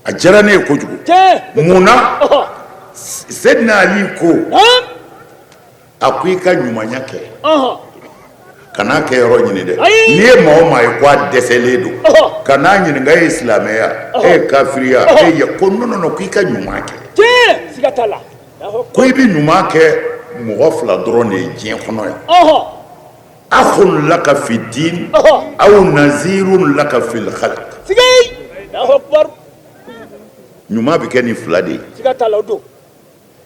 A diyara ne ye kojugu. Mun na? Sedina Ali ko, a ko i ka ɲumanya kɛ, kan'a kɛ yɔrɔ ɲini dɛ. N'i ye maa o maa ye ko a dɛsɛlen don, kan'a ɲininka e ye silamɛya, e ye kafiriya, e ye ko non non non, k'i ka ɲuman kɛ. Ko i bɛ ɲuman kɛ mɔgɔ fila dɔrɔn de ye diɲɛ kɔnɔ yan: akhun laka fi din aw nazirun laka fil khalq. Ɲuman bɛ kɛ nin fila de ye.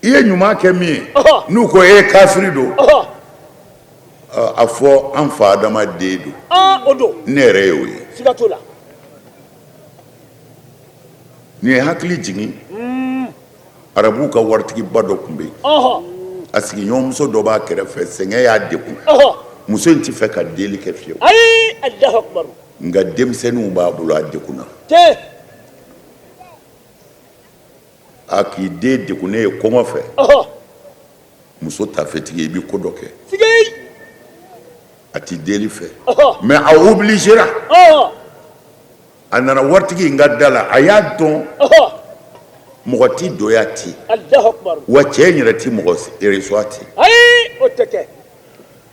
I ye ɲuman kɛ min ye, n'u ko e ye kafiri don, a fɔ an fa Adama den don, ne yɛrɛ y'o ye. Nin ye hakili jigin, arabuw ka waritigiba dɔ tun bɛ yen. A sigiɲɔgɔnmuso dɔ b'a kɛrɛfɛ, sɛgɛn y'a degun, muso in tɛ fɛ ka deli kɛ fiyewu, nka denmisɛnninw b'a bolo, a degunna. A k'i den degunnen ye kɔngɔ fɛ, muso tafetigi, i bɛ ko dɔ kɛ. A tɛ deli fɛ, mais a obligera. A nana waritigi in ka da la, a y'a dɔn mɔgɔ tɛ don yan ten, wa cɛ in yɛrɛ tɛ mɔgɔ reçoit ten.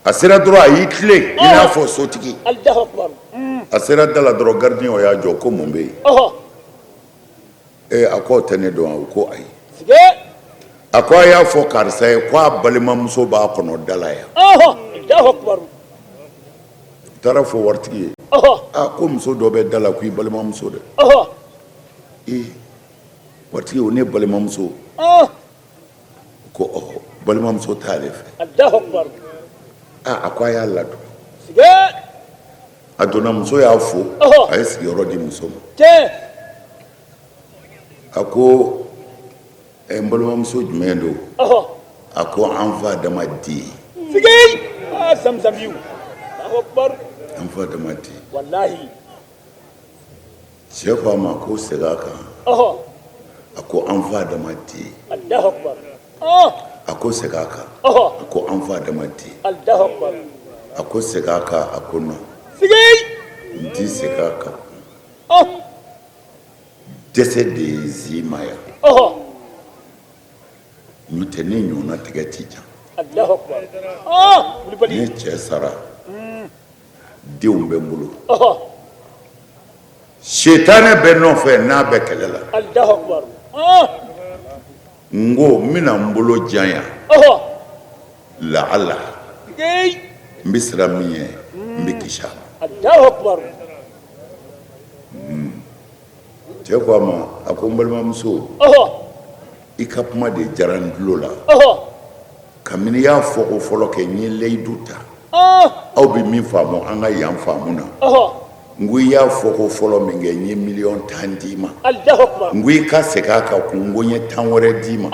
A sera dɔrɔn, a y'i tilen i n'a fɔ sotigi. A sera da la dɔrɔn, gardien y'a jɔ ko mun bɛ yen? Ee, a ko tɛ ne dɔn? O ko ayi. A ko a y'a fɔ karisa ye ko a balimamuso b'a kɔnɔ da la yan. Taara fɔ waritigi ye, a ko muso dɔ bɛ da la ko i balimamuso dɛ. Ee, waritigi, o ne balimamuso? Ko ɔhɔ, balimamuso t'ale fɛ. A ko a y'a ladon. A donna, muso y'a fo, a ye sigiyɔrɔ di muso ma. A ko n balimamuso jumɛn don? A ko an fa Adama den. An fa Adama den. Cɛ ko a ma ko segin a kan. A ko an fa Adama den. A ko segin a kan. A ko an fa Adama den. A ko segin a kan. A ko non, n ti segin a kan. Dɛsɛ de ye n s'i ma yan, n'o tɛ ne ɲɔgɔnna tɛgɛ ti jan. Ne cɛ sara, denw bɛ n bolo, setanɛ bɛ n nɔfɛ, n'a bɛ kɛlɛ la. N ko n bɛna n bolo jan yan, laala n bɛ siran min ɲɛ, n bɛ kisi a ma. Cɛ ko a ma, a ko n balimamuso, i ka kuma de diyara n tulo la. Kabini i y'a fɔ ko fɔlɔ kɛ, n ye layidu ta. Aw bɛ min faamu an ka yan faamu na, n ko i y'a fɔ ko fɔlɔ min kɛ, n ye miliyɔn 10 d'i ma. N ko i ka segin a kan kun, n ko n ye 10 wɛrɛ d'i ma.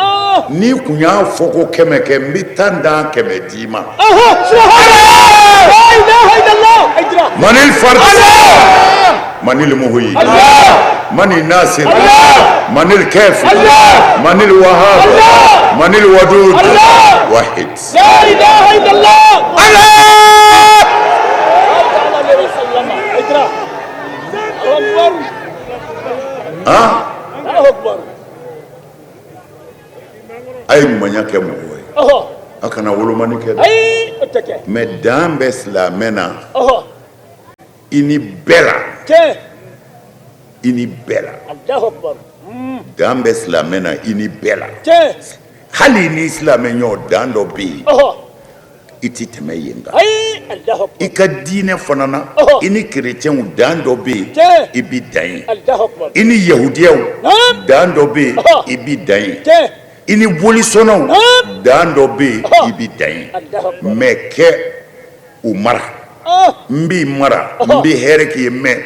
N'i kun y'a fɔ ko 100 kɛ, n bɛ 10 dan 100 d'i ma. Manil fard, manil muhyi, manil nasir, manil kafi, manil wahab, manil wadud, wahid. Allah. Ah, a ye ɲumanya kɛ mɔgɔw ye, a kana wolomani kɛ dɛ. Mais dan bɛ silamɛ na i ni bɛɛ la, i ni bɛɛ la. Dan bɛ silamɛ na i ni bɛɛ la, hali ni silamɛ ɲɔgɔn, dan dɔ bɛ yen, i tɛ tɛmɛ yen kan. I ka diinɛ fana na, i ni kerecɛnw, dan dɔ bɛ yen, i bɛ dan yen. I ni yahudiyaw, dan dɔ bɛ yen, i bɛ dan yen. I ni bolisɔnnaw, dan dɔ bɛ yen, i bɛ dan yen. Mais kɛ u mara, n b'i mara, n bɛ hɛrɛ k'i ye, mais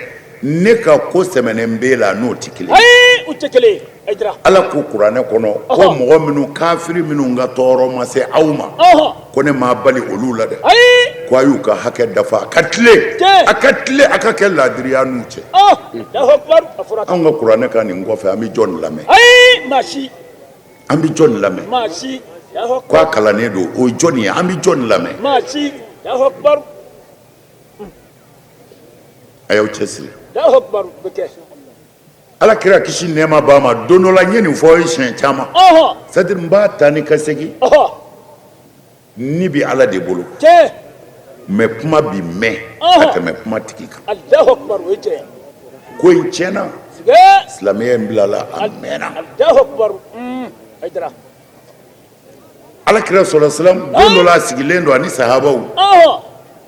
ne ka ko sɛmɛnen b'e la, n'o tɛ kelen ye. U tɛ kelen ye. Ala ko kuranɛ kɔnɔ ko mɔgɔ minnu, kafiri minnu ka tɔɔrɔ ma se aw ma, ko ne m'a bali olu la dɛ, ko a y'u ka hakɛ dafa, a ka tilen, a ka tilen, a ka kɛ laadiriya n'u cɛ. Anw ka kuranɛ ka nin kɔfɛ, an bɛ jɔn lamɛn? Ayi, maa si. An bɛ jɔn lamɛn? Ko a kalannen don, o ye jɔn ye? An bɛ jɔn lamɛn? A y'aw cɛsiri. Ala kira kisi nɛɛma b'a ma, don dɔ la n ye nin fɔ aw ye siɲɛ caman, c'est à dire n b'a ta ni ka segin. Ni bɛ Ala de bolo, mais kuma bi mɛn ka tɛmɛ kuma tigi kan. Ko in tiɲɛna, silamɛya in bilala a mɛnna. Ala kira sɔrɔ salam, don dɔ la a sigilen don ani sahabaw,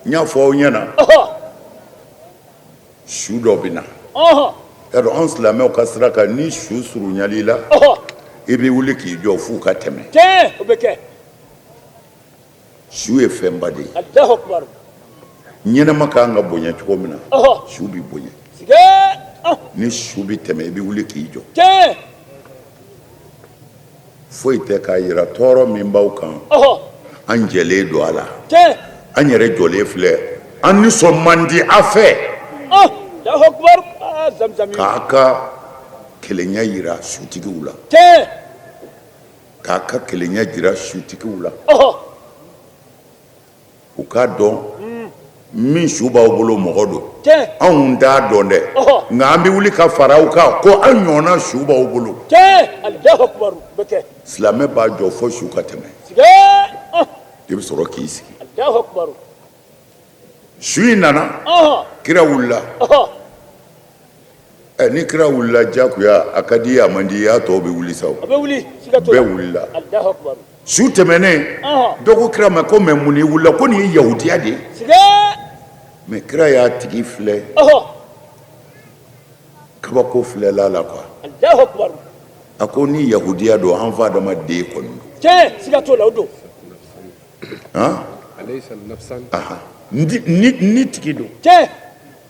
n y'a fɔ aw ɲɛna, su dɔ bɛ na. Y'a dɔn, anw silamɛw ka sira kan, ni su surunyal'i la, i bɛ wuli k'i jɔ f'u ka tɛmɛ. Su ye fɛnba de ye. Ɲɛnama ka kan ka bonya cogo min na, su bɛ bonya. Ni su bɛ tɛmɛ, i bɛ wuli k'i jɔ. Foyi tɛ k'a jira tɔɔrɔ min b'aw kan, an jɛlen don a la, an yɛrɛ jɔlen filɛ, an nisɔn man di a fɛ k'a ka kelenya jira sutigiw la, k'a ka kelenya jira sutigiw la, u k'a dɔn min su b'aw bolo mɔgɔ don. Anw t'a dɔn dɛ, nka an bɛ wuli ka fara aw kan ko an ɲɔgɔnna su b'aw bolo. Silamɛ b'a jɔ fo su ka tɛmɛ, i bɛ sɔrɔ k'i sigi. Su in nana, kira wulila. Ɛ, ni kira wulila jagoya, a ka di i ye, a man di i ye, a tɔw bɛ wuli sa, bɛɛ wulila. Su tɛmɛnen, dɔ ko kira ma ko mais mun n'i wulila? Ko nin ye yahudiya de ye. Mais kira y'a tigi filɛ, kabako filɛla la quoi. A ko ni yahudiya don, an fa Adama den kɔni don. Ni tigi don,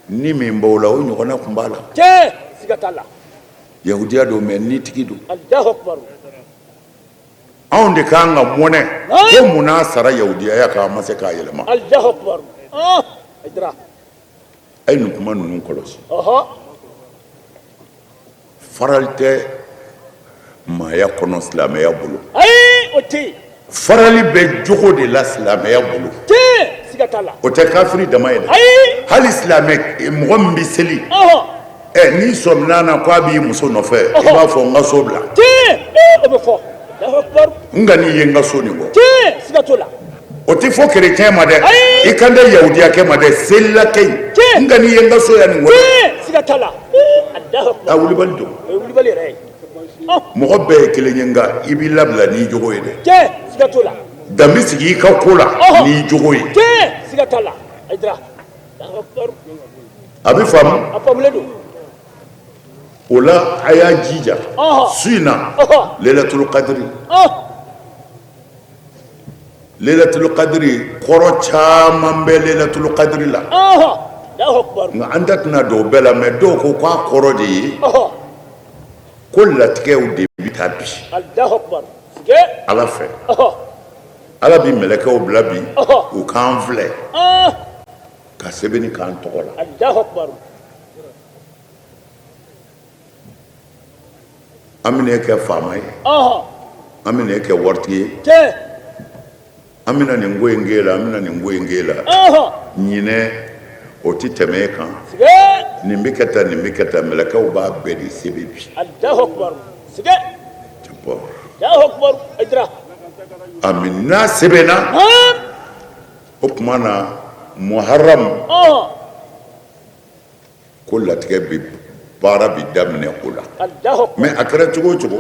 ni min b'aw la, o ɲɔgɔnna tun b'a la. Yahudiya don, mais ni tigi don. Anw de ka kan ka mɔnɛ ko mun n'a sara yahudiyaya kan, an ma se k'a yɛlɛma. A ye nin kuma ninnu kɔlɔsi. Farali tɛ maaya kɔnɔ silamɛya bolo. Farali bɛ jogo de la silamɛya bolo. O tɛ kafiri dama ye dɛ, hali silamɛ mɔgɔ min bɛ seli, ɛ, n'i sɔmina na ko a b'i muso nɔfɛ, i b'a fɔ n ka so bila, n ka n'i ye n ka so nin kɔ. O tɛ fɔ kerecɛn ma dɛ, i kan tɛ yahudiyakɛ ma dɛ, selilakɛ in, n ka n'i ye n ka so yan nin kɔ. A wulibali don. Mɔgɔ bɛɛ ye kelen ye, nka i b'i labila n'i jogo ye dɛ. Dan bɛ sigi i ka ko la n'i jogo ye. A bɛ faamu o la. A y'a jija su in na, lelatul kadiri. Lelatul kadiri kɔrɔ caman bɛ lelatul kadiri la, nka an da tɛna don o bɛɛ la. Mais dɔw ko k'a kɔrɔ de ye ko latigɛw de bɛ taa bi Ala fɛ. Ala bɛ mɛlɛkɛw bila bi u k'an filɛ ka sɛbɛnni k'an tɔgɔ la. An bɛna e kɛ faama ye, an bɛna e kɛ waritigi ye, an bɛna nin ko in k'e la, an bɛna nin ko in k'e la. Ɲinɛ o tɛ tɛmɛ e kan, nin bɛ kɛ tan, nin bɛ kɛ tan. Mɛlɛkɛw b'a bɛɛ de sɛbɛn bi. Ami, n'a sɛbɛnna, o tuma na muharamu ko latigɛ bɛ baara bɛ daminɛ o la. Mais a kɛra cogo o cogo,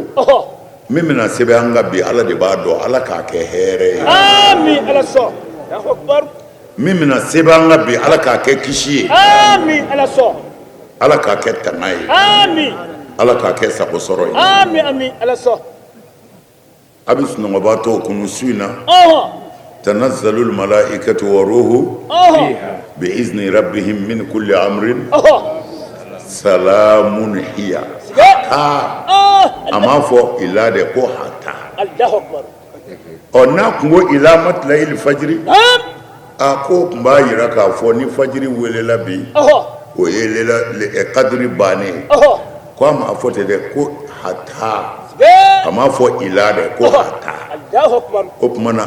min bɛna sɛbɛn an kan bi, Ala de b'a dɔn. Ala k'a kɛ hɛrɛ ye. Min bɛna sɛbɛn an kan bi, Ala k'a kɛ kisi ye, Ala k'a kɛ tanga ye, Ala k'a kɛ sagosɔrɔ ye. A bɛ sunɔgɔbaatɔw kunu su in na. Tanazzalul malaikatu wa ruhu bi izni rabbihim min kulli amrin salamun hiya hatta. A m'a fɔ ila dɛ, ko hatta. Ɔ, n'a tun ko ila matla'il fajiri, a ko tun b'a jira k'a fɔ ni fajiri welela bi, o ye kadiri bannen ye. Ko a m'a fɔ ten dɛ, ko hatta. A m'a fɔ ila dɛ, ko hata. O tuma na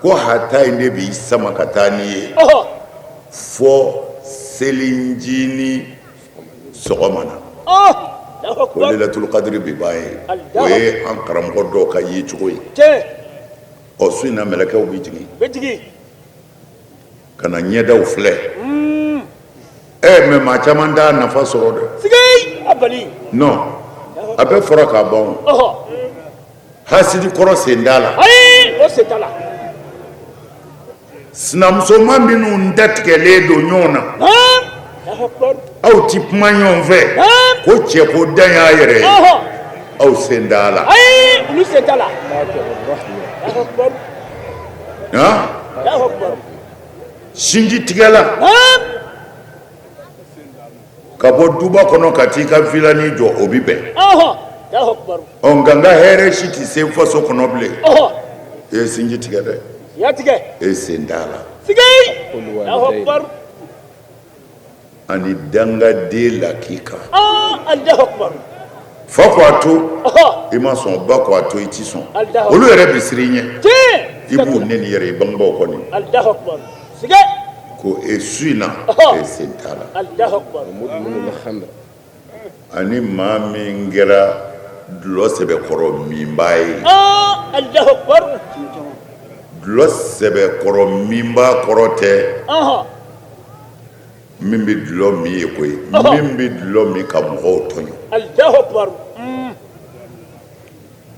ko hata in de b'i sama ka taa n'i ye fɔ selincinin sɔgɔma na, ko lelatul kadiri bɛ ban yen. O ye an karamɔgɔ dɔw ka yecogo ye. Ɔ, su in na mɛlɛkɛw bɛ jigin ka na ɲɛdaw filɛ. Mais maa caman t'a nafa sɔrɔ dɛ. Non, a bɛɛ fɔra k'a ban. Hasidi kɔrɔ sen t'a la. Sinamusoma minnu datigɛlen don ɲɔgɔn na, aw ti kuma ɲɔgɔn fɛ, ko cɛ ko dan y'a yɛrɛ ye, aw sen t'a la. Sinji tigɛla ka bɔ duba kɔnɔ ka t'i ka vilani jɔ, o bɛ bɛn. Ɔ, nka n ka hɛrɛ si tɛ se faso kɔnɔ bilen. E ye sinji tigɛ dɛ, e sen t'a la. Ani dangaden lakika, fa ko a to, i ma sɔn, ba ko a to, i ti sɔn, olu yɛrɛ bɛ siran i ɲɛ, i b'u neni yɛrɛ, i bangebaaw kɔni ko e su in na e sen t'a la. Ani maa min kɛra dulɔ sɛbɛkɔrɔ minbaa ye, dulɔ sɛbɛkɔrɔ minbaa kɔrɔ tɛ min bɛ dulɔ min ye koyi, min bɛ dulɔ min ka mɔgɔw tɔɲɔ.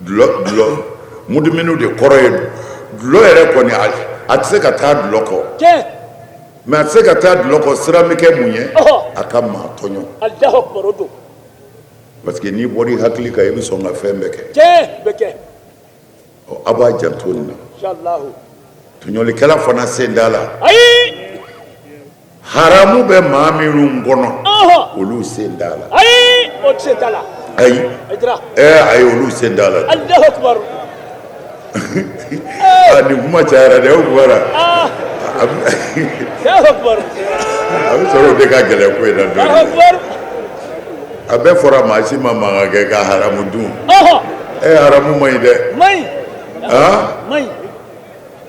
Dulɔ dulɔ mudminu de kɔrɔ ye dulɔ yɛrɛ kɔni, a tɛ se ka taa dulɔ kɔ, mais a tɛ se ka taa dulɔ kɔ, siran bɛ kɛ mun ye? A ka maa tɔɲɔ, parce que n'i bɔra i hakili kan, i bɛ sɔn ka fɛn bɛɛ kɛ. Ɔ, a b'a janto nin na. Tɔɲɔlikɛla fana sen t'a la. Haramu bɛ maa minnu kɔnɔ, olu sen t'a la. Ayi, o sen t'a la. Ayi, ayi, olu sen t'a la. Aa, nin kuma cayara dɛ, o bɔra a bɛ sɔrɔ o de ka gɛlɛn ko in na dɔɔnin. A bɛɛ fɔra, maa si ma mankan kɛ ka haramu dun. Haramu man ɲi dɛ. Aa,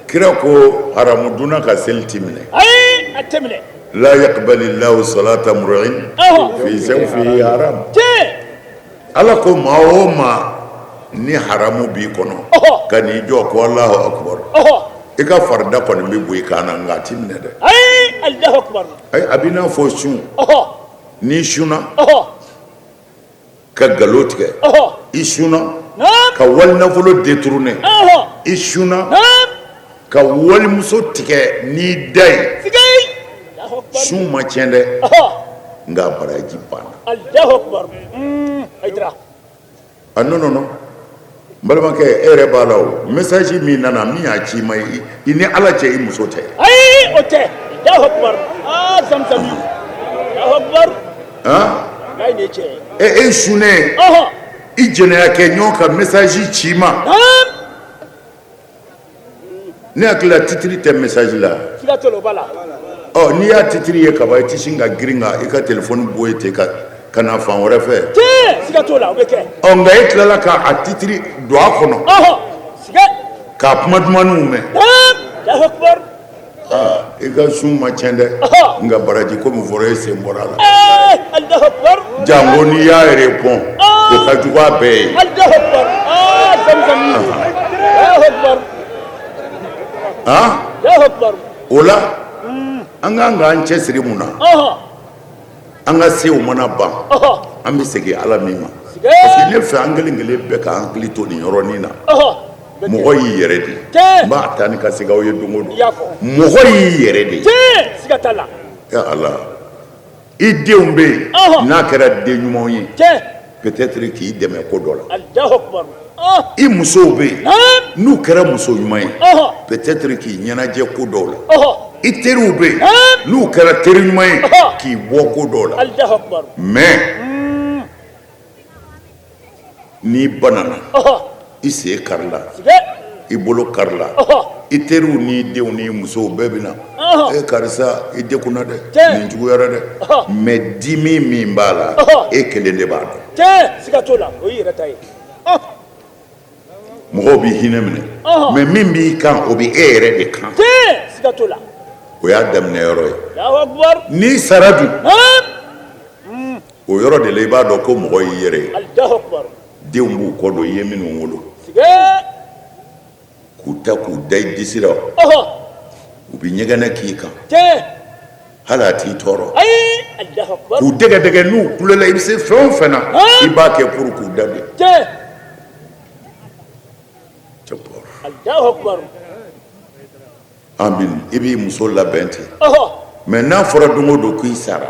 kira ko haramu dunna ka seli ti minɛ. Ayi, a tɛ minɛ. La yaqbali llahu salata mri'in fi jawfihi haram. Ala ko maa o maa ni haramu b'i kɔnɔ ka n'i jɔ ko Alahu akubar, i ka farida kɔni bɛ bɔ i kan na, nka a ti minɛ dɛ. Ayi, Alahu akubar. Ayi, a b'i n'a fɔ sun, n'i sunna ka nkalon tigɛ, i sunna ka walinafolo détourner, i sunna ka walimuso tigɛ n'i da ye, sun ma tiɲɛ dɛ, nka baraji banna. A non, non, non, n balimakɛ, e yɛrɛ b'a la, o message min nana, min y'a ci i ma, i ni Ala cɛ, i muso tɛ. Ayi, o tɛ. Allahu akbar. Aa, zamzami. Allahu akbar. Han? Layi, nin ye tiɲɛ ye. E sunnen, i jɛnɛya kɛ ɲɔgɔn ka message ci i ma. Ne hakili la titre tɛ message la. Siga t'o la, o b'a la. Ɔ, n'i y'a titre ye kaban, i tɛ sin ka girin ka i ka téléphone bɔ yen ten ka na fan wɛrɛ fɛ. Tiɲɛ, siga t'o la, o bɛ kɛ. Ɔ, nka e tilala k'a titre don a kɔnɔ. Siga. K'a kuma dumanniw mɛn. Allahu akbar. Aa, i ka sun ma tiɲɛ dɛ, nka baraji ko min fɔra, e sen bɔra a la. Allahu akbar. Jango n'i y'a répond, o ka jugu a bɛɛ ye. Allahu akbar. Aa, zamzami. Allahu akbar. Han? Allahu akbar. O la, an kan k'an cɛsiri mun na? An ka sew mana ban, an bɛ segin Ala min ma, parce que ne fɛ, an kelen kelen bɛɛ k'an hakili to nin yɔrɔnin na. Mɔgɔ y'i yɛrɛ de ye. N b'a ta ni ka segin aw ye don o don, mɔgɔ y'i yɛrɛ de ye. Siga t'a la. Ya Ala, i denw bɛ yen, n'a kɛra den ɲumanw ye, peut-être k'i dɛmɛ ko dɔ la. I musow bɛ yen, n'u kɛra muso ɲuman ye, peut-être k'i ɲɛnajɛ ko dɔw la. I teriw bɛ yen, n'u kɛra teri ɲuman ye, k'i bɔ ko dɔw la. Mais n'i banana, i sen karila, i bolo karila, i teriw n'i denw n'i musow bɛɛ bɛ na: e karisa, i dekunna dɛ, nin juguyara dɛ. Mais dimi min b'a la, e kelen de b'a dɔn. Tiɲɛ, siga t'o la, o y'i yɛrɛ ta ye. Mɔgɔw b'i hinɛ minɛ, mais min b'i kan, o bɛ e yɛrɛ de kan. Siga t'o la. O y'a daminɛ yɔrɔ ye. N'i sara dun, o yɔrɔ de la i b'a dɔn ko mɔgɔ y'i yɛrɛ ye. Denw b'u kɔ don i ye minnu wolo, k'u ta k'u da i disi la, u bɛ ɲɛgɛnɛ k'i kan, hali a t'i tɔɔrɔ. K'u dɛgɛdɛgɛ, n'u kulela, i bɛ se fɛn o fɛn na, i b'a kɛ pour k'u da de. Amin. I b'i muso labɛn ten, mais n'a fɔra don o don k'i sara,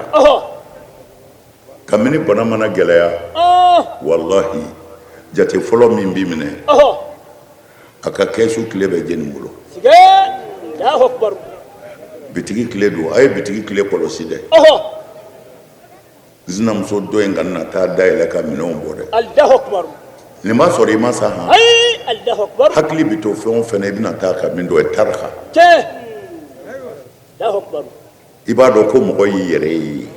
kabini bana mana gɛlɛya, walahi, jate fɔlɔ min b'i minɛ, a ka kɛsu kile bɛ jɛni bolo. Bitigi kile don, a ye bitigi kile kɔlɔsi dɛ. Sinamuso dɔ in kana na taa dayɛlɛ ka minɛnw bɔ dɛ. Nin b'a sɔrɔ i ma sa han. Hakili bɛ to fɛn o fɛn na, i bɛna taa ka min dɔn, o ye tarika. I b'a dɔn ko mɔgɔ y'i yɛrɛ ye.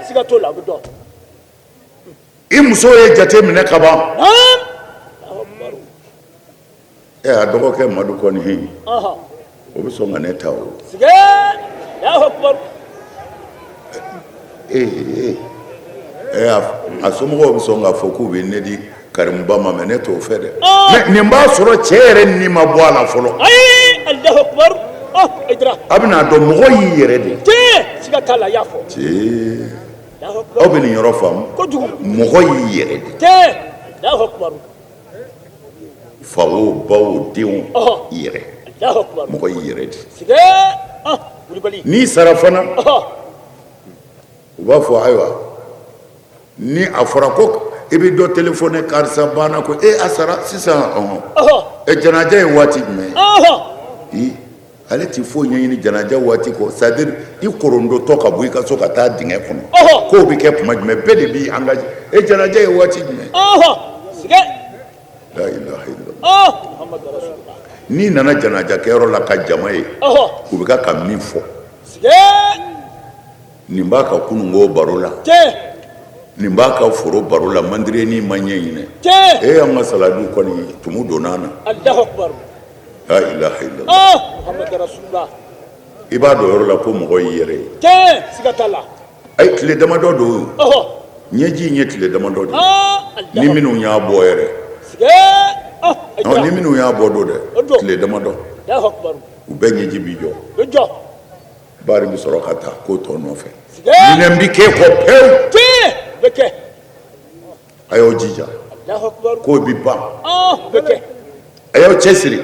Siga t'o la, o bɛ dɔn. I muso ye jate minɛ ka ban. Ɛ, a dɔgɔkɛ Madu kɔni, o bɛ sɔn ka ne ta o. Ee, a somɔgɔw bɛ sɔn k'a fɔ k'u bɛ ne di Karimuba ma, mais ne t'o fɛ dɛ. Mais nin b'a sɔrɔ cɛ yɛrɛ ni ma bɔ a la fɔlɔ. A bɛna dɔn mɔgɔ y'i yɛrɛ de ye. Siga t'a la, i y'a fɔ. Aw bɛ nin yɔrɔ faamu? Mɔgɔ y'i yɛrɛ de ye. Fa o, ba o, denw, i yɛrɛ. Mɔgɔ y'i yɛrɛ de. N'i sara fana, u b'a fɔ ayiwa, ni a fɔra ko i bɛ dɔ telefɔni, karisa banna, ko e a sara sisan, ɔhɔn, ɛ, janaja ye waati jumɛn ye? Ale tɛ foyi ɲɛɲini janaja waati kɔ, c'est à dire i korondotɔ ka bɔ i ka so ka taa dingɛ kɔnɔ, k'o bɛ kɛ tuma jumɛn? Bɛɛ de b'i engagé. E, janaja ye waati jumɛn? La ilaha illallah. N'i nana janaja kɛyɔrɔ la ka jama ye, u bɛ ka min fɔ, nin b'a ka kununko baro la, nin b'a ka foro baro la, mandirenin ma ɲɛ ɲinɛ, e, an ka saladiw kɔni tumu donna na. La ilaha illallah. I b'a dɔn yɔrɔ la ko mɔgɔ y'i yɛrɛ ye. Siga t'a la. A ye tile damadɔ don, ɲɛji in ye tile damadɔ de ye, ni minnu y'a bɔ yɛrɛ, ni minnu y'a bɔ don dɛ, tile damadɔ, u bɛɛ ɲɛji b'i jɔ. Bari bɛ sɔrɔ ka taa ko tɔ nɔfɛ, ɲinɛ bɛ k'e kɔ pewu. A y'aw jija, k'o bɛ ban, a y'aw cɛsiri.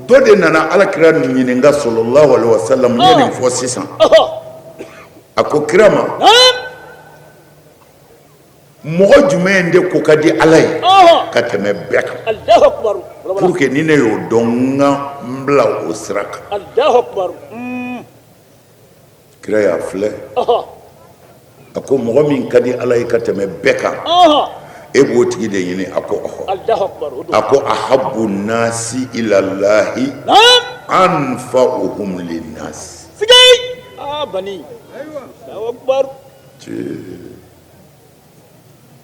Dɔ de nana Ala kira ɲininka sallallahu alaihi wasallam. N ye nin fɔ sisan. A ko kira ma, mɔgɔ jumɛn de ko ka di Ala ye ka tɛmɛ bɛɛ kan, pour que ni ne y'o dɔn, n ka n bila o sira kan? Kira y'a filɛ, a ko mɔgɔ min ka di Ala ye ka tɛmɛ bɛɛ kan, e b'o tigi de ɲini? A ko ɔhɔ. A ko ahabu nasi ilallahi anfa'uhum linnasi.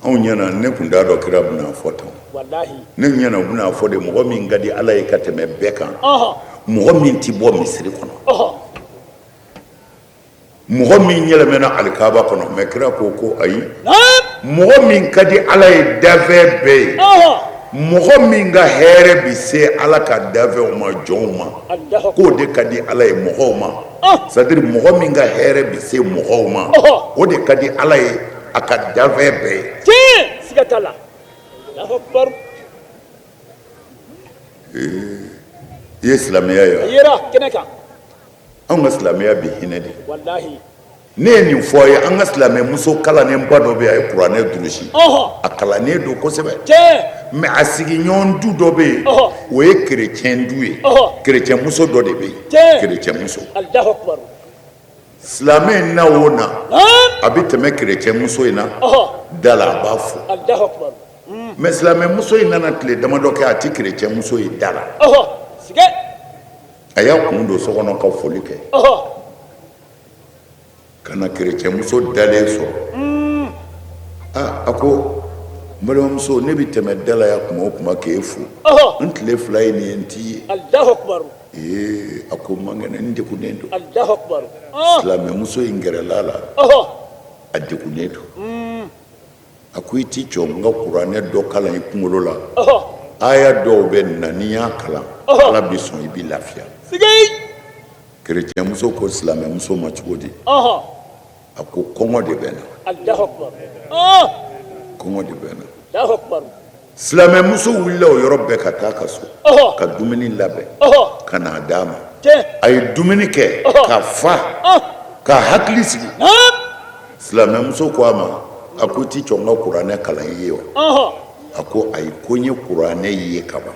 Anw ɲɛna, ne tun t'a dɔn kira bɛna fɔ tan. Ne ɲɛna u bɛna fɔ de mɔgɔ min ka di Ala ye ka tɛmɛ bɛɛ kan, mɔgɔ min tɛ bɔ misiri kɔnɔ, mɔgɔ min yɛlɛmɛna alikaba kɔnɔ. Mais kira ko ko ayi, mɔgɔ min ka di Ala ye dafɛn bɛɛ ye, mɔgɔ min ka hɛrɛ bɛ se Ala ka dafɛnw ma, jɔnw ma, k'o de ka di Ala ye mɔgɔw ma. C'est à dire mɔgɔ min ka hɛrɛ bɛ se mɔgɔw ma, o de ka di Ala ye a ka dafɛn bɛɛ ye. Siga t'a la. I ye silamɛya ye wa? A yera kɛnɛ kan. Anw ka silamɛya bɛ hinɛ de. Ne ye nin fɔ a ye, an ka silamɛmuso kalannenba dɔ bɛ yen, a ye kuranɛ durusi, a kalannen don kosɛbɛ, mais a sigiɲɔgɔn du dɔ bɛ yen, o ye kerecɛn du ye, kerecɛn muso dɔ de bɛ yen, kerecɛn muso. Silamɛ in na o na, a bɛ tɛmɛ kerecɛn muso in na da la, a b'a fo. Mais silamɛmuso in nana tile damadɔ kɛ, a tɛ kerecɛn muso ye da la. A y'a kun don so kɔnɔ ka foli kɛ, ka na kerecɛnmuso dalen sɔrɔ. Aa, a ko N balimamuso, ne bɛ tɛmɛ da la yan tuma o tuma k'e fo, n tile fila ye nin ye, n t'i ye. Ee, a ko n man kɛnɛ, n degunnen don. Silamɛmuso in gɛrɛla a la, a degunnen don. A ko i t'i jɔ n ka kuranɛ dɔ kalan i kunkolo la, aya dɔw bɛ nin na, n'i y'a kalan, Ala bɛ sɔn, i bɛ lafiya. Kerecɛnmuso ko silamɛmuso ma cogo di? A ko kɔngɔ de bɛ n na, kɔngɔ de bɛ n na. Silamɛmuso wulila o yɔrɔ bɛɛ ka taa ka so ka dumuni labɛn ka n'a d'a ma. A ye dumuni kɛ ka fa, ka hakili sigi. Silamɛmuso ko a ma, a ko i t'i jɔ n ka kuranɛ kalan i ye wa? A ko ayi, ko n ye kuranɛ ye ka ban.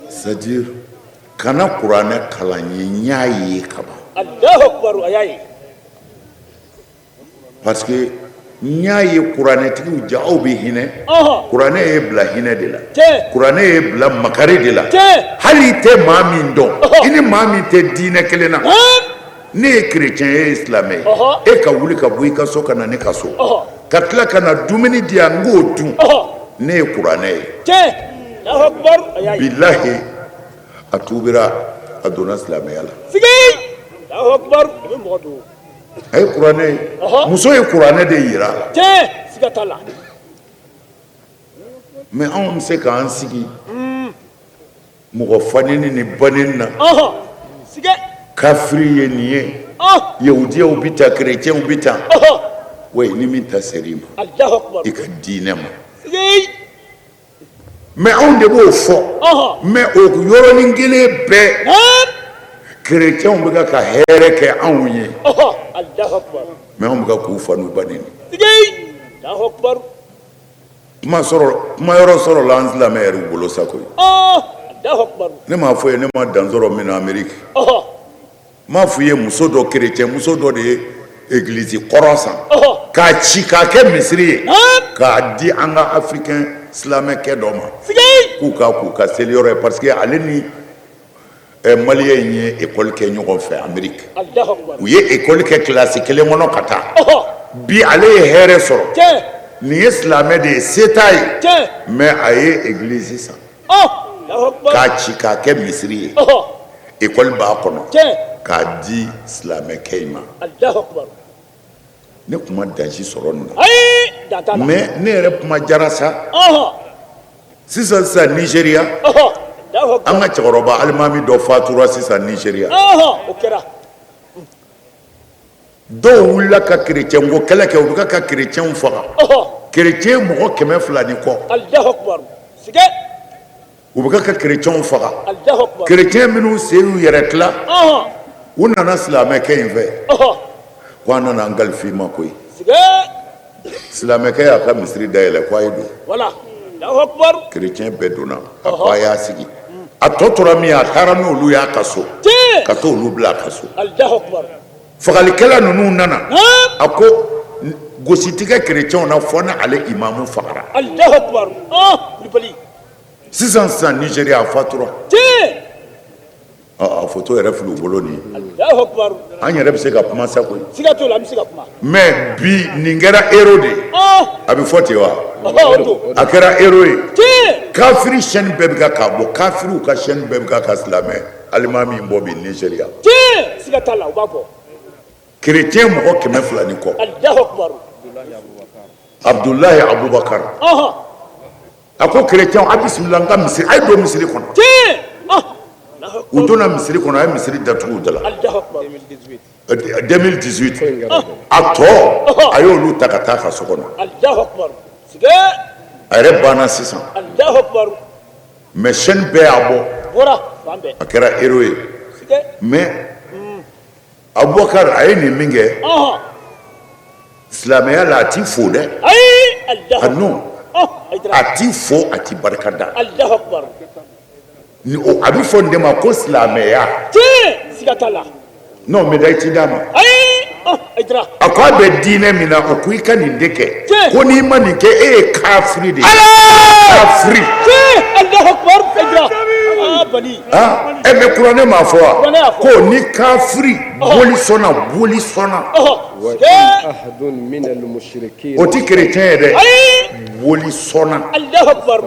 C'est-à-dire kana kuranɛ kalan n ye, n y'a ye ka ban. Parce que n y'a ye kuranɛtigiw ja aw bɛ hinɛ. Kuranɛ y'e bila hinɛ de la, kuranɛ y'e bila makari de la. Hali i tɛ maa min dɔn, i ni maa min tɛ diinɛ kelen na, ne ye kerecɛn ye, e ye silamɛ ye, e ka wuli ka bɔ i ka so ka na ne ka so ka tila ka na dumuni di yan n k'o dun, ne ye kuranɛ ye. Bilahi, a tuubira, a donna silamɛya la. A ye kuranɛ ye, muso ye kuranɛ de yira a la. Mais anw bɛ se k'an sigi mɔgɔ faneni ni baneni na. Kafiri ye nin ye, yahudiyaw bɛ tan, kerecɛnw bɛ tan. Oui, ni min ta ser'i ma, i ka diinɛ ma. Mais anw de b'o fɔ, mais o yɔrɔnin kelen bɛɛ, kerecɛnw bɛ ka hɛrɛ kɛ anw ye, mais anw bɛ ka k'u fa n'u ba neni. Kuma sɔrɔ, kuma yɔrɔ sɔrɔla an silamɛ yɛrɛ bolo sa koyi. Ne m'a fɔ ye, ne ma dan sɔrɔ min na Ameriki, n m'a fɔ i ye, muso dɔ, kerecɛn muso dɔ de ye egilizi kɔrɔ san k'a ci k'a kɛ misiri ye k'a di an ka africain silamɛkɛ dɔ ma k'u ka seliyɔrɔ ye, parce que ale ni malien in ye ekɔli kɛ ɲɔgɔn fɛ Ameriki. U ye ekɔli kɛ kilasi kelen kɔnɔ ka taa. Bi ale ye hɛrɛ sɔrɔ. Nin ye silamɛ de ye, se t'a ye, mais a ye egilizi san k'a ci k'a kɛ misiri ye, ekɔli b'a kɔnɔ, k'a di silamɛkɛ in ma. Ne kuma dansi sɔrɔ nin na, mais ne yɛrɛ kuma jara sa. Sisan sisan Nizeriya, an ka cɛkɔrɔba alimami dɔ fatura sisan Nizeriya. Dɔw wulila ka kerecɛnko kɛlɛ kɛ, u bɛ ka kerecɛnw faga, kerecɛn mɔgɔ 200 ni kɔ. U bɛ ka kerecɛnw faga. Kerecɛn minnu sen y'u yɛrɛ tila, u nana silamɛkɛ in fɛ ko an nana an kalifa i ma koyi. Silamɛkɛ y'a ka misiri dayɛlɛ ko a ye don. Kerecɛn bɛɛ donna. A ko a y'a sigi. A tɔ tora min ye, a taara n'olu y'a ka so ka t'olu bila a ka so. Fagalikɛla ninnu nana, a ko gosi tɛ kɛ kerecɛnw na fo ni ale imamu fagara. Sisan sisan Nizeriya, a fatura. A foto yɛrɛ filɛ u bolo nin ye. An yɛrɛ bɛ se ka kuma sa koyi, mais bi nin kɛra héros de ye. A bɛ fɔ ten wa? A kɛra héros ye. Kafiri chaîne bɛɛ bɛ ka k'a bɔ, kafiriw ka chaîne bɛɛ bɛ ka silamɛ alimami bɔ bi Nizeriya. Kerecɛn mɔgɔ 200 ni kɔ. Abudulayi Abubakar. A ko kerecɛnw, a bisimila n ka misiri, a ye don misiri kɔnɔ. U donna misiri kɔnɔ, a ye misiri datugu u da la. 2018, a tɔ, a y'olu ta ka taa a ka so kɔnɔ. A yɛrɛ banna sisan, mais chaîne bɛɛ y'a bɔ, a kɛra héros ye. Mais Abubakar, a ye nin min kɛ silamɛya la, a ti fo dɛ. A non, a ti fo, a ti barika da. A bɛ fɔ nin de ma ko silamɛya. Non, médaille ti d'a ma. A ko a bɛ diinɛ min na, o ko i ka nin de kɛ, ko n'i ma nin kɛ, e ye kafiri de ye, kafiri. Aa, mais kuranɛ m'a fɔ wa ko ni kafiri boli sɔnna, boli sɔnna, o tɛ kerecɛn ye dɛ, boli sɔnna.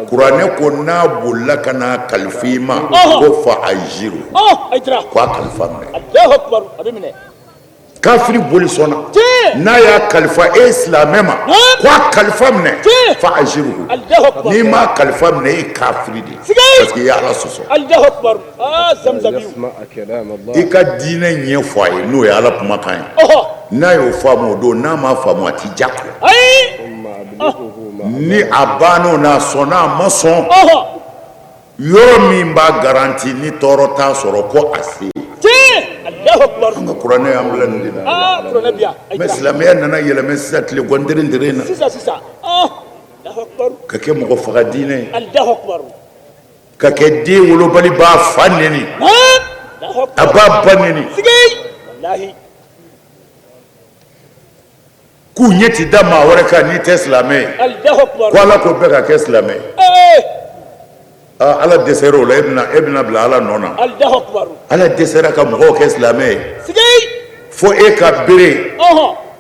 Kuranɛ ko n'a bolila ka n'a kalifa i ma, ko fa ajiru, ko a kalifa minɛ. Kafiri boli sɔnna, n'a y'a kalifa e silamɛ ma, ko a kalifa minɛ, fa ajiru. N'i m'a kalifa minɛ, e ye kafiri de ye, parce que i ye Ala sɔsɔ. I ka diinɛ ɲɛfɔ a ye, n'o ye Ala kumakan ye. N'a y'o faamu o don, n'a m'a faamu, a t'i jagoya. Ni a banna o n'a sɔnna, a ma sɔn, yɔrɔ min b'a garanti ni tɔɔrɔ t'a sɔrɔ, ko a se. An ka kuranɛ y'an bila nin de la. Mais silamɛya nana yɛlɛmɛ sisan, tile gɔnteren teren na, ka kɛ mɔgɔ faga diinɛ ye, ka kɛ den wolobali b'a fa neni, a b'a ba neni, k'u ɲɛ ti da maa wɛrɛ kan n'i tɛ silamɛ ye, ko Ala ko bɛɛ ka kɛ silamɛ ye. Ala dɛsɛra o la, e bɛna bila Ala nɔ na. Ala dɛsɛra ka mɔgɔw kɛ silamɛ ye, fo e ka bere,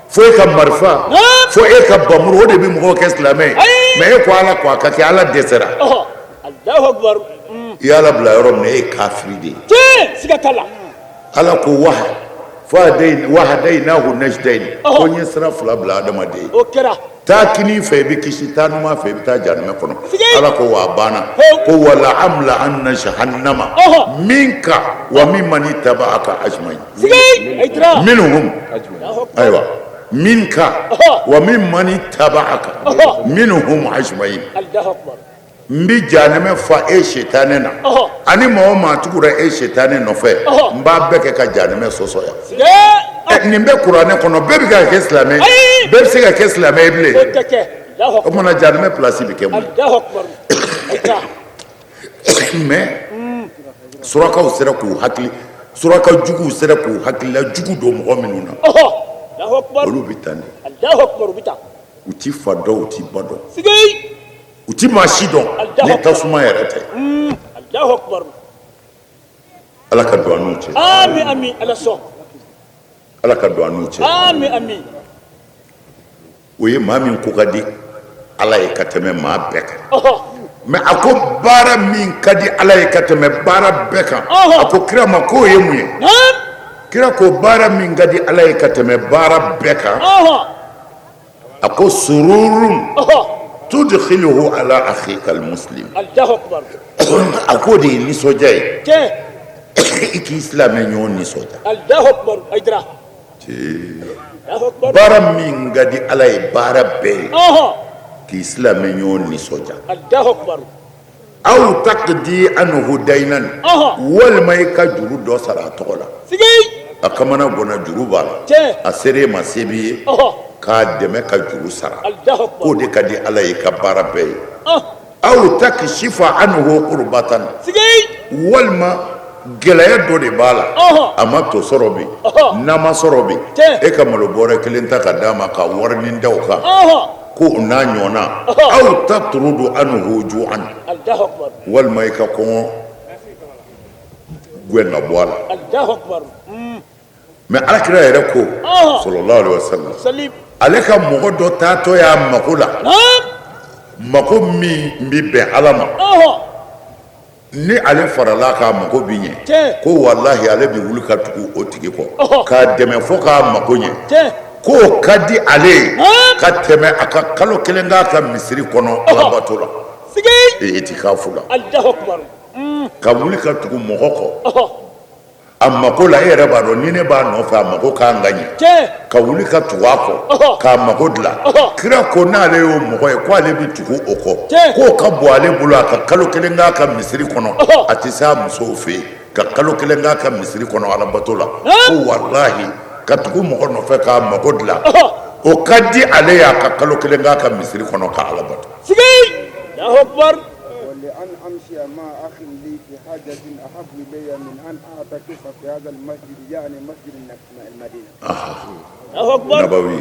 fo e ka marifa, fo e ka bamuru, o de bɛ mɔgɔw kɛ silamɛ ye. Mais e ko Ala ko a ka kɛ, Ala dɛsɛra. I y'Ala bila yɔrɔ min na, e ye kafiri de ye. Ala ko wa fahadayinahu najidayini, ko n ye sira fila bila adamaden ye. Taa kini fɛ, i bɛ kisi, taa numan fɛ, i bɛ taa jahanamɛ kɔnɔ. Ala ko wa a banna, ko wala amla anna jahannama minka wa mimman ittaba'aka ajmain, minhum, ayiwa, minka wa mimman ittaba'aka minhum ajmain. N bɛ jahanamɛ fa e sitanɛ na, ani maa o maa tugura e sitanɛ nɔfɛ, n b'a bɛɛ kɛ ka jahanamɛ sɔsɔ yan. Nin bɛ kuranɛ kɔnɔ. Bɛɛ bɛ ka kɛ silamɛ, bɛɛ bɛ se ka kɛ silamɛ ye bilen? O tuma na jahanamɛ place bɛ kɛ mun ye? Mais surakaw sera k'u hakili, suraka juguw sera k'u hakilila jugu don mɔgɔ minnu na, olu bɛ tan de. U ti fa dɔn, u ti ba dɔn, u ti maa si dɔn ni tasuma yɛrɛ tɛ. Ala ka don an n'u cɛ. Ala ka don an n'u cɛ. O ye maa min ko ka di Ala ye ka tɛmɛ maa bɛɛ kan. Mais a ko baara min ka di Ala ye ka tɛmɛ baara bɛɛ kan, a ko kira ma k'o ye mun ye? Kira ko baara min ka di Ala ye ka tɛmɛ baara bɛɛ kan, a ko sururun tudkhiluhu ala akhika almuslim, a k'o de ye nisɔndiya ye, i k'i silamɛ ɲɔgɔn nisɔndiya. Baara min ka di Ala ye baara bɛɛ ye, k'i silamɛ ɲɔgɔn nisɔndiya, aw taqdi anhu daynan, walima i ka juru dɔ sara a tɔgɔ la. A kamana gɔnna, juru b'a la, a sera e ma, se b'i ye k'a dɛmɛ ka juru sara, k'o de ka di Ala ye ka baara bɛɛ ye. Aw takshifa anhu kurbatan, walima gɛlɛya dɔ de b'a la, a ma to sɔrɔ bi, n'a ma sɔrɔ bi, e ka malo bɔrɛ kelen ta ka d'a ma ka warinin da o kan, ko o n'a ɲɔgɔnna. Aw tatrudu anhu ju'an, walima i ka kɔngɔ gɛn ka bɔ a la. Mais alakira yɛrɛ ko, sallallahu alaihi wasallam, ale ka mɔgɔ dɔ taatɔ y'a mako la, mako min bɛ bɛn Ala ma, ni ale farala k'a mako bi ɲɛ, ko walahi ale bɛ wuli ka tugu o tigi kɔ k'a dɛmɛ fo k'a mako ɲɛ, k'o ka di ale ye ka tɛmɛ a ka kalo kelen k'a ka misiri kɔnɔ alabato la, itikafu la. Ka wuli ka tugu mɔgɔ kɔ a mako la, e yɛrɛ b'a dɔn ni ne b'a nɔfɛ, a mako kan ka ɲɛ, ka wuli ka tugu a kɔ k'a mako dilan, kira ko n'ale y'o mɔgɔ ye, ko ale bɛ tugu o kɔ, k'o ka bon ale bolo a ka kalo kelen k'a ka misiri kɔnɔ, a tɛ se a musow fɛ yen, ka kalo kelen k'a ka misiri kɔnɔ alabato la, ko walahi ka tugu mɔgɔ nɔfɛ k'a mako dilan, o ka di ale ye a ka kalo kelen k'a ka misiri kɔnɔ ka alabato. ولأن أمشي مع أخ لي في حاجة أحب إلي من أن أعتكف في هذا المسجد، يعني مسجد المدينة. Nabawi,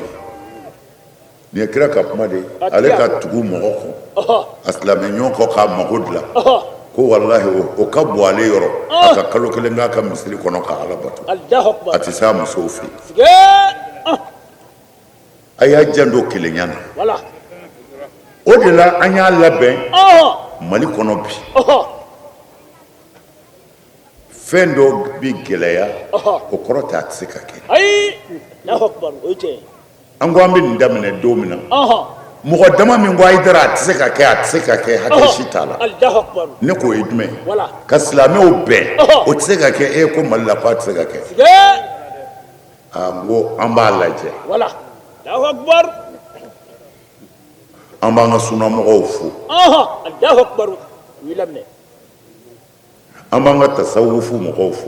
nin ye kira ka kuma de ye. Ale ka tugu mɔgɔ kɔ, a silamɛ ɲɔgɔn kɔ k'a mako dilan. Ko walahi o ka bon ale yɔrɔ a ka kalo kelen k'a ka misiri kɔnɔ ka Ala bato a tɛ se a musow fɛ yen a y'a janto kelenya na o de la an y'a labɛn Mali kɔnɔ bi fɛn dɔ bɛ gɛlɛya o kɔrɔ tɛ a tɛ se ka kɛ an ko an bɛ nin daminɛ don min na mɔgɔ dama min ko Hayidara a tɛ se ka kɛ a tɛ se ka kɛ hakɛ si t'a la ne k'o ye jumɛn ye ka silamɛw bɛn o tɛ se ka kɛ e ko Mali la ko a tɛ se ka kɛ aa n ko an b'a lajɛ an b'an ka sunamɔgɔw fo an b'an ka tasawufu mɔgɔw fo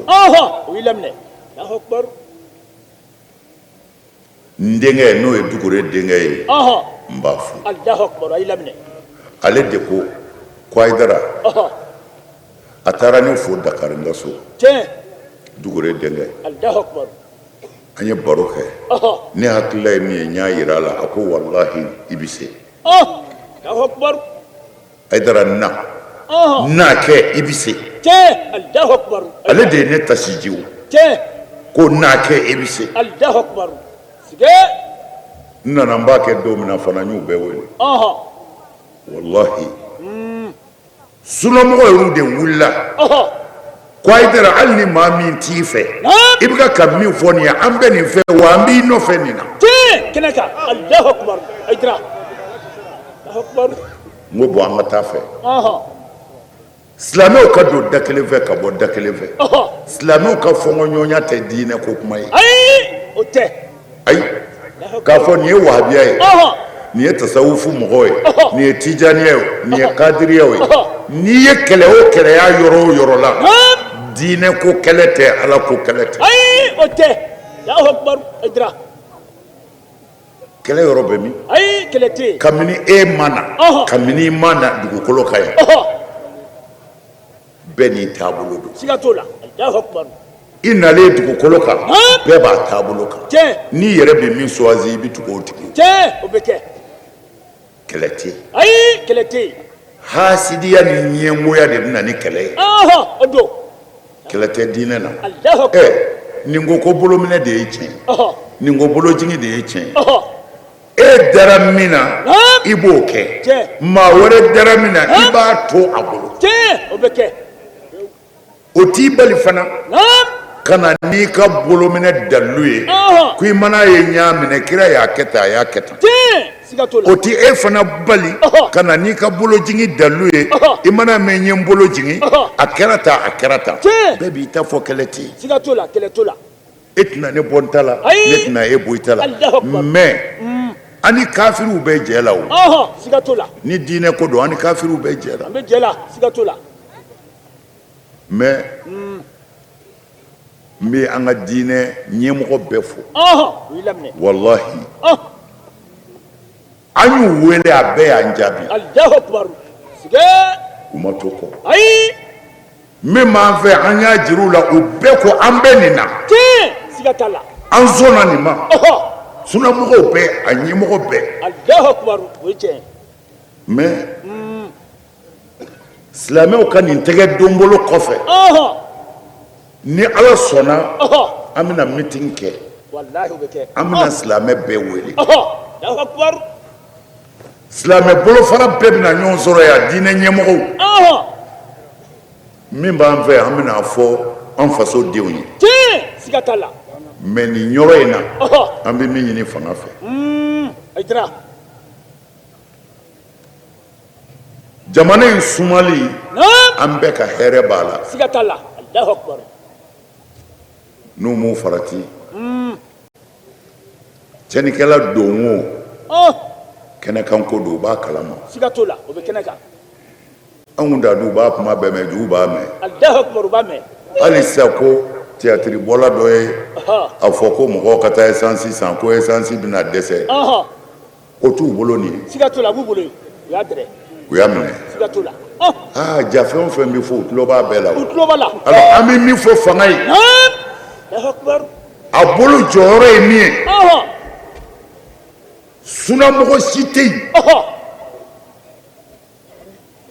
N denkɛ n'o ye Dukure denkɛ ye n b'a fo ale de ko ko Hayidara a taara ne fo Dakari n ka so Dukure denkɛ an ye baro kɛ ne hakilila ye min ye n y'a jira a la a ko walahi i bɛ se Hayidara na n'a kɛ i bɛ se ale de ye ne tasijiw ko n'a kɛ i bɛ se n nana n b'a kɛ don min na fana n y'u bɛɛ wele walahi sunamɔgɔ yɛrɛw de wulila ko Hayidara hali ni maa min t'i fɛ i bɛ ka min fɔ nin ye an bɛ nin fɛ wa an b'i nɔfɛ nin na kɛnɛ kan Alahu akubar Hayidara n ko bon an ka taa fɛ silamɛw ka don da kelen fɛ ka bɔ da kelen fɛ silamɛw ka fɔnkɔɲɔgɔnya tɛ diinɛ ko kuma ye o tɛ ayi k'a fɔ nin ye wahabiya ye nin ye tasawufu mɔgɔw ye nin ye tijaniya ye nin ye kadiriya ye n'i ye kɛlɛ o kɛlɛ y'a yɔrɔ o yɔrɔ la diinɛ ko kɛlɛ tɛ ala ko kɛlɛ tɛ ayi o tɛ Alahu akubar Hayidara Kɛlɛ yɔrɔ bɛ min? Ayi, kɛlɛ tɛ yen. Kabini e ma na, ɔhɔ, kabini i ma na dugukolo kan yan, ɔhɔ, bɛɛ n'i taabolo don. Siga t'o la. Alahu akubar. I nalen dugukolo kan, Han, bɛɛ b'a taabolo kan. Tiɲɛ. N'i yɛrɛ bɛ min choisi i bɛ tugu o tigi. Tiɲɛ, o bɛ kɛ. Kɛlɛ tɛ yen. Ayi, kɛlɛ tɛ yen. Hasidiya ni ɲɛngoya de bɛ na ni kɛlɛ ye. Ɔhɔ, o don. Kɛlɛ tɛ diinɛ na. Alahu akubar. Ɛ nin ko ko bolominɛ de ye tiɲɛ ye. Ɔhɔ. Nin ko bolojigin de ye tiɲɛ ye. Ɔhɔ. E dara min na, Naam. i b'o kɛ. Tiɲɛ. Maa wɛrɛ dara min na, i Naam. b'a to a bolo. Tiɲɛ, o bɛ kɛ. O t'i bali fana Naam. ka na n'i ka bolominɛ dalilu ye Ɔhɔ. ko i mana ye n y'a minɛ kira y'a kɛ tan a y'a kɛ tan. Tiɲɛ, siga t'o la. O ti e fana bali Ɔhɔ. ka na n'i ka bolojigin dalilu ye Ɔhɔ. i mana mɛn n ye n bolo jigin Ɔhɔ. a kɛra tan a kɛra tan. Tiɲɛ. Bɛɛ b'i ta fɔ kɛlɛ tɛ yen. Siga t'o la, kɛlɛ t'o la. E tɛna ne bɔ n ta la Ayi. ne tɛna e bɔ i ta la Alahu akubar. mais an ni kafiriw bɛ jɛ la o. Ɔhɔ, siga t'o la. Ni diinɛ ko don an ni kafiriw bɛ jɛ la. An bɛ jɛ la, siga t'o la. Mais n bɛ an ka diinɛ ɲɛmɔgɔ bɛɛ fo. Ɔhɔ, u y'i laminɛ. Walahi. Ɔh. An y'u wele a bɛɛ y'an jaabi. Alahu akubar. Siga. U ma to kɔ. Ayi. Min b'an fɛ an y'a jira u la u bɛɛ ko an bɛ nin na. Tiɲɛ, siga t'a la. An sɔnna nin ma. Ɔhɔ. Sunamɔgɔw bɛɛ a ɲɛmɔgɔ bɛɛ. Alahu akubar, o ye tiɲɛ ye. Mais silamɛw ka nin tɛgɛ donbolo kɔfɛ ni ala sɔnna an bɛna meeting kɛ an bɛna silamɛ bɛɛ wele silamɛ bolofara bɛɛ bɛna ɲɔgɔn sɔrɔ yan diinɛ ɲɛmɔgɔw min b'an fɛ an bɛna a fɔ an faso denw ye mais nin yɔrɔ in na an bɛ min ɲini fanga fɛ Jamana in sumali an bɛɛ ka hɛrɛ b'a la siga t'a la Alahu akibaru n'u m'u farati tiɲɛnikɛla don o kɛnɛkanko don u b'a kalama siga t'o la o bɛ kɛnɛ kan anw t'a dɔn u b'a kuma bɛɛ mɛn jugu b'a mɛn Alahu akibaru u b'a mɛn hali sisan ko tiyatiribɔla dɔ ye a fɔ ko mɔgɔw ka taa esansi san ko esansi bɛna dɛsɛ o t'u bolo nin ye siga t'o la a b'u bolo yen u y'a dɛrɛ u y'a minɛ siga t'o la aa ja fɛn o fɛn bɛ fɔ u tulo b'a bɛɛ la u tulo b'a la alors an bɛ min fɔ fanga ye Alahu akibaru a bolo jɔyɔrɔ ye min ye sunamɔgɔ si tɛ yen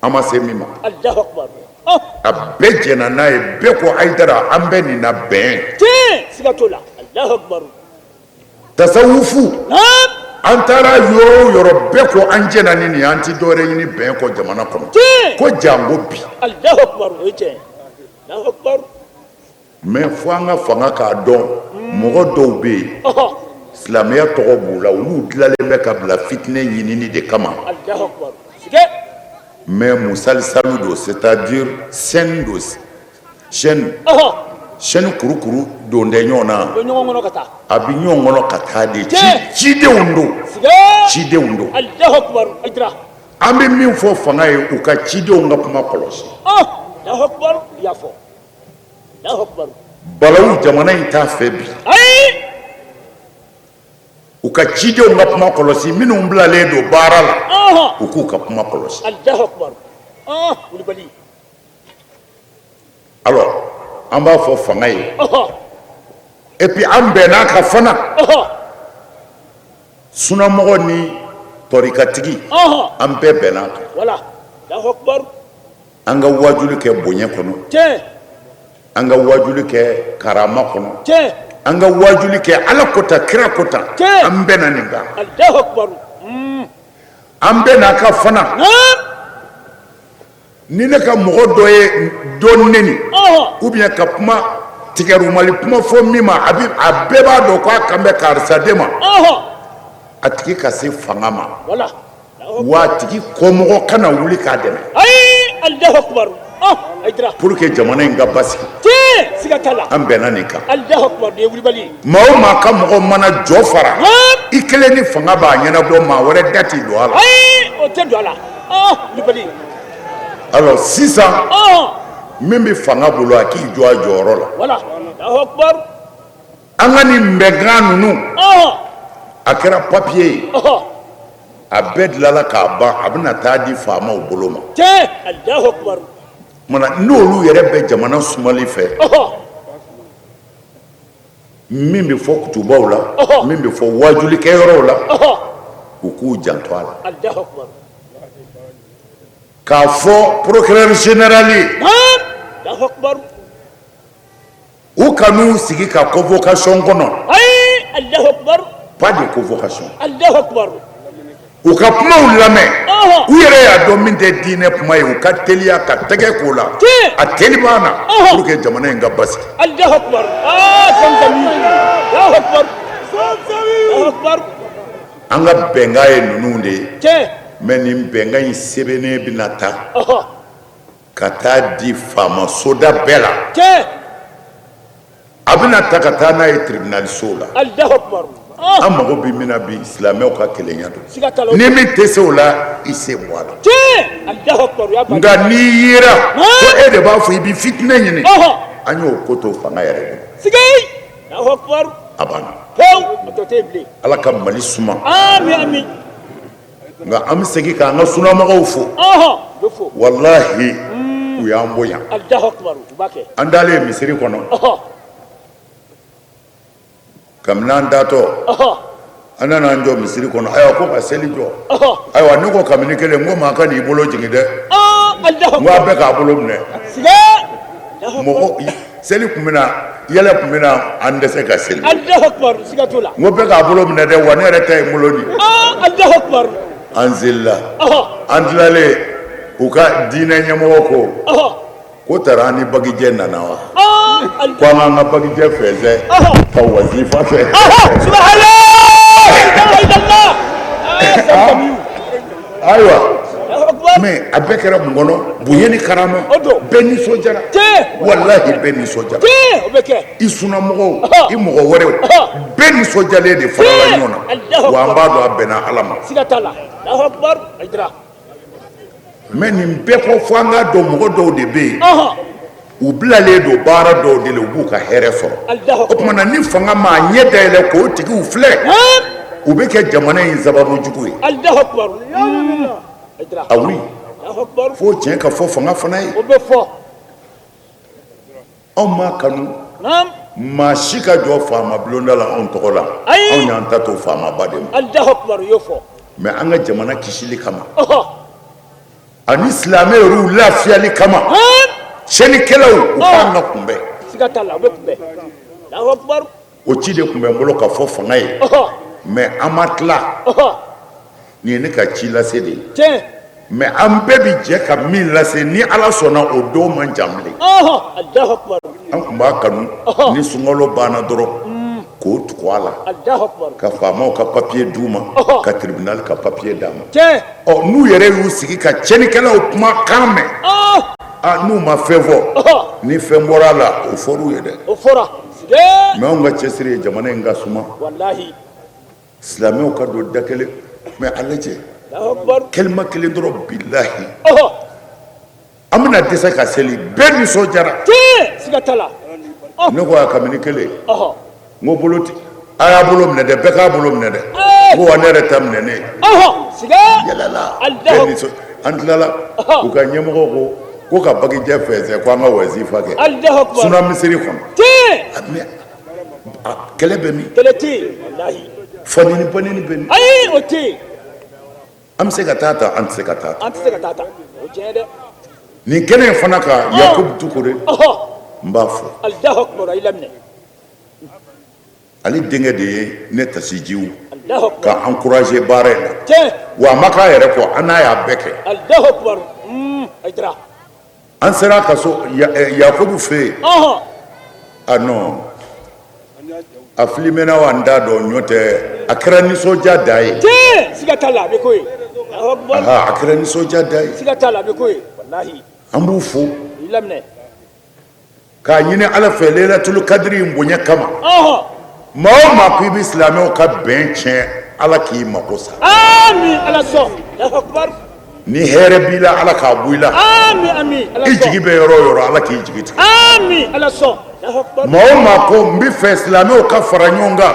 an ma se min ma Alahu akibaru A bɛɛ jɛnna n'a ye, bɛɛ ko Hayidara an bɛ nin na bɛn. Tiɲɛ, siga t'o la. Alahu akibaru. Tasawufu, an taara yɔrɔ o yɔrɔ, bɛɛ ko an jɛnna ni nin ye, an tɛ dɔwɛrɛ ɲini bɛn kɔ jamana kɔnɔ. Ko janko bi. Alahu akibaru, o ye tiɲɛ ye. Alahu akibaru. Mais fo an ka fanga k'a dɔn, mɔgɔ dɔw bɛ yen, silamɛya tɔgɔ b'u la, olu dilanlen bɛ ka bila fitinɛ ɲinini de kama. Alahu akibaru. Siga. Mais musalisalu don, c'est-à-dire chaîne don, chaîne chaîne kurukuru don tɛ ɲɔgɔn na, a bɛ ɲɔgɔn kɔnɔ ka taa, a bɛ ɲɔgɔn kɔnɔ ka taa de. Cidenw don, cidenw don. Alahu akibaru. Hayidara. An bɛ min fɔ fanga ye, u ka cidenw ka kuma kɔlɔsi. Alahu akibaru, i y'a fɔ. Alahu akibaru. Balawu jamana in t'a fɛ bi. Ayi. U ka cidenw ka kuma kɔlɔsi, minnu bilalen don baara la, u k'u ka kuma kɔlɔsi. Alahu akibaru. Wulibali. Alors an b'a fɔ fanga ye, et puis an bɛnn'a kan fana, sunamɔgɔ ni tɔrikatigi, an bɛɛ bɛnn'a kan. Voilà. Alahu akibaru. An ka wajuli kɛ bonya kɔnɔ, an ka wajuli kɛ karama kɔnɔ, an ka wajuli kɛ Ala ko tan, kira ko tan. An bɛnna nin kan. Alahu akibaru. An bɛnn'a kan fana, ni ne ka mɔgɔ dɔ ye dɔ neni ou bien ka kuma tigɛrumali kuma fɔ min ma, a bɛ a bɛɛ b'a dɔn k'a kan bɛ karisa de ma, a tigi ka se fanga ma, wa a tigi kɔmɔgɔ kana wuli k'a dɛmɛ. Ayi, Alahu akibaru. Hayidara. Pour que jamana in ka basigi. Tiɲɛ, siga t'a la. An bɛnna nin kan. Alahu akibaru, nin ye wulibali ye. Maa o maa ka mɔgɔ mana jɔ fara, i kelen ni fanga b'a ɲɛnabɔ, maa wɛrɛ da t'i don a la. Ayi, o tɛ don a la. Wulibali. Alors sisan, min bɛ fanga bolo, a k'i jɔ a jɔyɔrɔ la. Voilà. Alahu akibaru. An ka nin bɛnkan ninnu, a kɛra papiye ye, a bɛɛ dilanla k'a ban, a bɛna taa di faamaw bolo ma. Tiɲɛ, Alahu akibaru. Mana n'olu yɛrɛ bɛ jamana sumali fɛ, min bɛ fɔ kutubaw la, min bɛ fɔ waajulikɛyɔrɔw la, u k'u janto a la. Alahu akibaru. K'a fɔ procureur général ye, Alahu akibaru. U kan'u sigi ka convocation kɔnɔ. Ayi, Alahu akibaru. Pas de convocation. Alahu akibaru. U ka kumaw lamɛn, u yɛrɛ y'a dɔn min tɛ diinɛ kuma ye, u ka teliya ka tɛgɛ k'o la, a teliman na, pour que jamana in ka basigi. Alahu akibaru. Aa Zamzami. Alahu akibaru. Alahu akibaru. An ka bɛnkan ye ninnu de ye. Mais nin bɛnkan in sɛbɛnnen bɛna ta ka taa di faama soda bɛɛ la. A bɛna ta ka taa n'a ye tribunal sow la. An mago bɛ min na bi, silamɛw ka kelenya don. Ni min tɛ se o la, i sen bɔ a la. Nka n'i yera ko e de b'a fɔ i bɛ fitinɛ ɲini, an y'o ko to fanga yɛrɛ bolo. A banna. Ala ka Mali suma. Nka an bɛ segin k'an ka sunamɔgɔw fo, walahi u y'an bonya. An dalen misiri kɔnɔ, kabini an datɔ an nana an jɔ misiri kɔnɔ, ayiwa ko ka seli jɔ, ayiwa ne ko kabini kelen n ko maa kan'i bolo jigin dɛ, n ko a bɛɛ k'a bolo minɛ. Mɔgɔ seli tun bɛ na, yɛlɛ tun bɛ na, an dɛsɛ ka seli. Alahu akibaru, siga t'o la. N ko bɛɛ k'a bolo minɛ dɛ, wa ne yɛrɛ ta ye n bolo nin. Alahu akibaru. An selila, an tilalen, u ka diinɛ ɲɛmɔgɔ ko ko tara an ni bagijɛ nana wa, ko an k'an ka bagijɛ fɛnsɛ ka wazifa kɛ. Subahana. Ayiwa, mais a bɛɛ kɛra mun kɔnɔ? Bonya ni karama, bɛɛ nisɔndiyara, walahi bɛɛ nisɔndiyara. I sunamɔgɔw, i mɔgɔ wɛrɛw, bɛɛ nisɔndiyalen de farala ɲɔgɔn na, wa an b'a dɔn a bɛnna Ala ma. Mais nin bɛɛ kɔ, fo an k'a dɔn mɔgɔ dɔw de bɛ yen, u bilalen don baara dɔw de la, u b'u ka hɛrɛ sɔrɔ. O tuma na, ni fanga m'a ɲɛ dayɛlɛ k'o tigiw filɛ, u bɛ kɛ jamana in sababu jugu ye. Ah oui, fo tiɲɛ ka fɔ fanga fana ye. Anw m'a kanu maa si ka jɔ faama bulonda la anw tɔgɔ la, anw y'an ta to faamaba de ma. Mais an ka jamana kisili kama. Ani silamɛ yɛrɛw lafiyali kama, tiɲɛnikɛlaw u kan ka kunbɛn. Siga t'a la, u bɛ kunbɛn. Allahu akbar. O ci de tun bɛ n bolo ka fɔ fanga ye, mais an ma tila. Nin ye ne ka ci lase de ye. Mais an bɛɛ bɛ jɛ ka min lase, ni Ala sɔnna, o don man jan bilen. Allahu akbar. An tun b'a kanu ni sunkalo banna dɔrɔn k'o tugu a la, Allahu akbar. ka faamaw ka papiye d'u ma, ka tribunal ka papiye d'a ma. Tiɲɛ. Ɔ, n'u yɛrɛ y'u sigi ka tiɲɛnikɛlaw kumakan mɛn, a n'u ma fɛn fɔ, ni fɛn bɔra a la, o fɔr'u ye dɛ. O fɔra. Mais anw ka cɛsiri ye jamana in ka suma. Walahi. Silamɛw ka don da kelen, mais a lajɛ, Allahu akbar. Kalima kelen dɔrɔn, bilahi, an bɛna dɛsɛ ka seli, bɛɛ nisɔndiyara. Tiɲɛ, siga t'a la. Ne ko a kabini kelen, n ko bolo ti a y'a bolo minɛ dɛ, bɛɛ k'a bolo minɛ dɛ. N ko wa ne yɛrɛ ta minɛ ne ye. Siga. Yɛlɛla. Allahu. Bɛɛ nisɔn, an tilala, u ka ɲɛmɔgɔ ko ko ka bagijɛ fɛnsɛn ko an ka wazifa kɛ. Allahu akbar. Suna misiri kɔnɔ. Tiɲɛ. Mais a kɛlɛ bɛ min? Kɛlɛ tɛ yen, walahi. Fanini banini bɛ min? Ayi, o tɛ yen. An bɛ se ka taa ta, an tɛ se ka taa ta. An tɛ se ka taa ta, o tiɲɛ dɛ. Nin kɛnɛ in fana kan, Yakubu Dukure, n b'a fɔ. Allahu akbar, a y'i laminɛ. Ale denkɛ de ye ne tasijiw Allahu akbar. ka encourager baara in na. Tiɲɛ. Wa a ma k'a yɛrɛ kɔ, an n'a y'a bɛɛ kɛ. Allahu akbar. Ayidara. An sera a ka so, Yakubu fɛ yen. Ah non, a filimena wa, n t'a dɔn, ɲɔ tɛ, a kɛra nisɔndiya dan ye. Tiɲɛ, siga t'a la, a bɛ k'o ye. Allahu akbar. Aha, a kɛra nisɔndiya dan ye. Siga t'a la, a bɛ k'o ye, walahi. An b'u fo. I laminɛ. K'a ɲini Ala fɛ Lelatul Kadiri in bonya kama, maa o maa ko i bɛ silamɛw ka bɛn tiɲɛ, Ala k'i mako sa. Ami, Ala sɔn. Allahu akbar. Ni hɛrɛ b'i la, Ala k'a bɔ i la. Ami, ami, Ala I sɔn. jigi bɛ yɔrɔ o yɔrɔ, Ala k'i jigi tigɛ. Ami, Ala sɔn. Allahu akbar. Maa o maa ko n bɛ fɛ silamɛw ka fara ɲɔgɔn kan,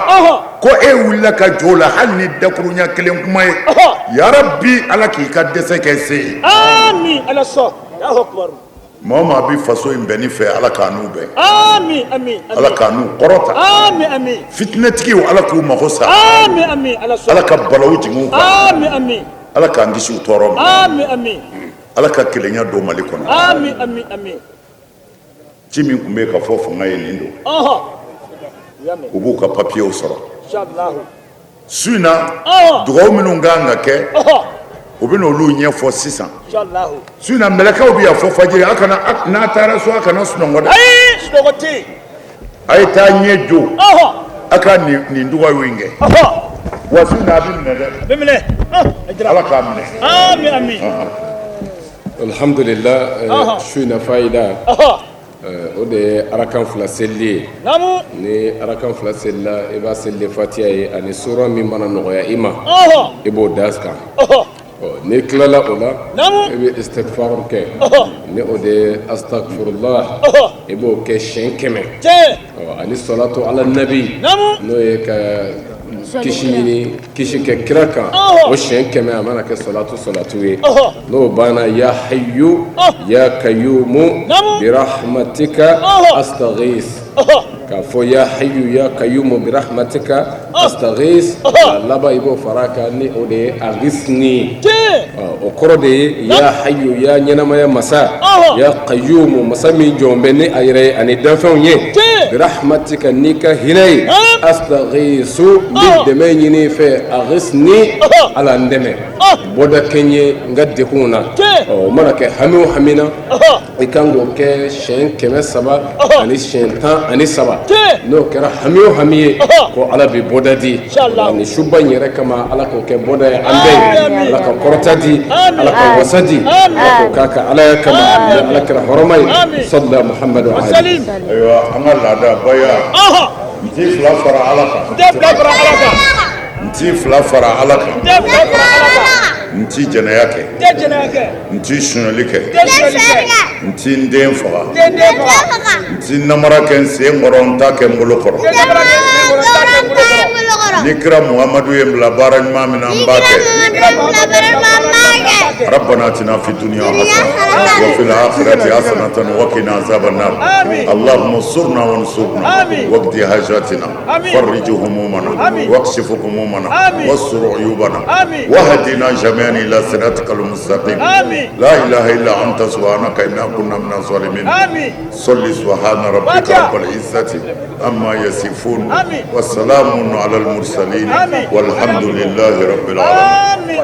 ko e wulila ka jɔ o la, hali ni dakurunya kelen kuma ye, yarabi, Ala k'i ka dɛsɛ kɛ se ye. Ami, Ala sɔn. Allahu akbar. Maa o maa bɛ faso in bɛnni fɛ, Ala k'a n'u bɛn. Ami, ami, ami. Ala k'a n'u kɔrɔta. Ami, ami. Fitinɛtigiw, Ala k'u mako sa. Ami, ami, Ala sɔn. Ala ka balawu jigin u kan. Ami, ami. Ala k'an kisi u tɔɔrɔ ma. Ami, ami. Ala ka kelenya don Mali kɔnɔ. Ami, ami, ami. Ci min tun bɛ yen ka fɔ fanga ye, nin don. U y'a mɛn. U b'u ka papiyew sɔrɔ. Inshallah. Su in na, dugawu minnu kan ka kɛ, u bɛ n'olu ɲɛfɔ sisan. Inshallah. Su in na, mɛlɛkɛw bɛ yan fɔ fajiri. A kana, n'a taara so, a kana sunɔgɔ dɛ. Ayi, sunɔgɔ tɛ yen. A ye taa ɲɛ jo, a ka nin dugawu in kɛ. Wa su in na, a bɛ minɛ dɛ. A bɛ minɛ. Ayidara. Ala k'a minɛ. Ami, ami. Alhamdulillah, su in na fayida, o de ye arakan fila selili ye. Ni arakan fila selila, i b'a seli fatiya ye ani sura min mana nɔgɔya i ma, i b'o da kan. Ɔ, n'i tilala o la, i bɛ istighfar kɛ, ni o de ye astagfirullah, i b'o kɛ siɲɛ 100. Ɔ, ani salatu ala nabi, n'o ye ka kisi ɲini, kisi kɛ kira kan, o siɲɛ 100, a mana kɛ salatu salatu ye. N'o banna, ya hayyu ya kayyumu birahmatika astaghis, k'a fɔ ya hayyu ya kayyumu birahmatika astaghis, a laban i b'o fara a kan, ni o de ye aghisni. O kɔrɔ de ye ya hayyu, ya ɲɛnamaya masa, ya kayyumu, masa min jɔn bɛ ni a yɛrɛ ye ani danfɛnw ye, birahmatika, n'i ka hinɛ ye, astaghisu, n bɛ dɛmɛ ɲini i fɛ, aghisni, Ala n dɛmɛ, bɔda kɛ n ye n ka degunw na. Ɔ, o mana kɛ hami o hami na, i kan k'o kɛ siɲɛ 313. N'o kɛra hami o hami ye, ko Ala bɛ bɔda di. Nin suba in yɛrɛ kama, Ala k'o kɛ bɔda ye an bɛɛ ye. Ala ka kɔrɔta di, Ala ka wasa di, Ala k'o k'a ka Alaya kama, ni Ala kɛra hɔrɔma ye, sallallahu Muhammadu alayhi. Ayiwa, an ka laada baya, n t'i fila fara Ala kan. N tɛ fila fara Ala kan. N t'i fila fara Ala kan. N tɛ fila fara Ala kan. N t'i jɛnɛya kɛ. N tɛ jɛnɛya kɛ. N t'i sonyali kɛ. N tɛ sonyali kɛ. N t'i n den faga. N tɛ n den faga. N t'i namara kɛ n sen kɔrɔ, n t'a kɛ n bolo kɔrɔ. N tɛ namara kɛ n sen kɔrɔ, n t'a kɛ n bolo kɔrɔ. Ni kira Muhamadu ye n bila baara ɲuman min na, n b'a kɛ. Ni kira Muhamadu ye n bila baara ɲuman min na, n b'a ربنا اتنا في الدنيا حسنه وفي الاخره حسنه وقنا عذاب النار اللهم انصرنا وانصرنا واقض حاجاتنا فرج همومنا واكشف همومنا واستر عيوبنا واهدنا جميعا الى صراطك المستقيم لا اله الا انت سبحانك انا كنا من الظالمين صل سبحان ربك رب العزه عما يصفون وسلام على المرسلين والحمد لله رب العالمين.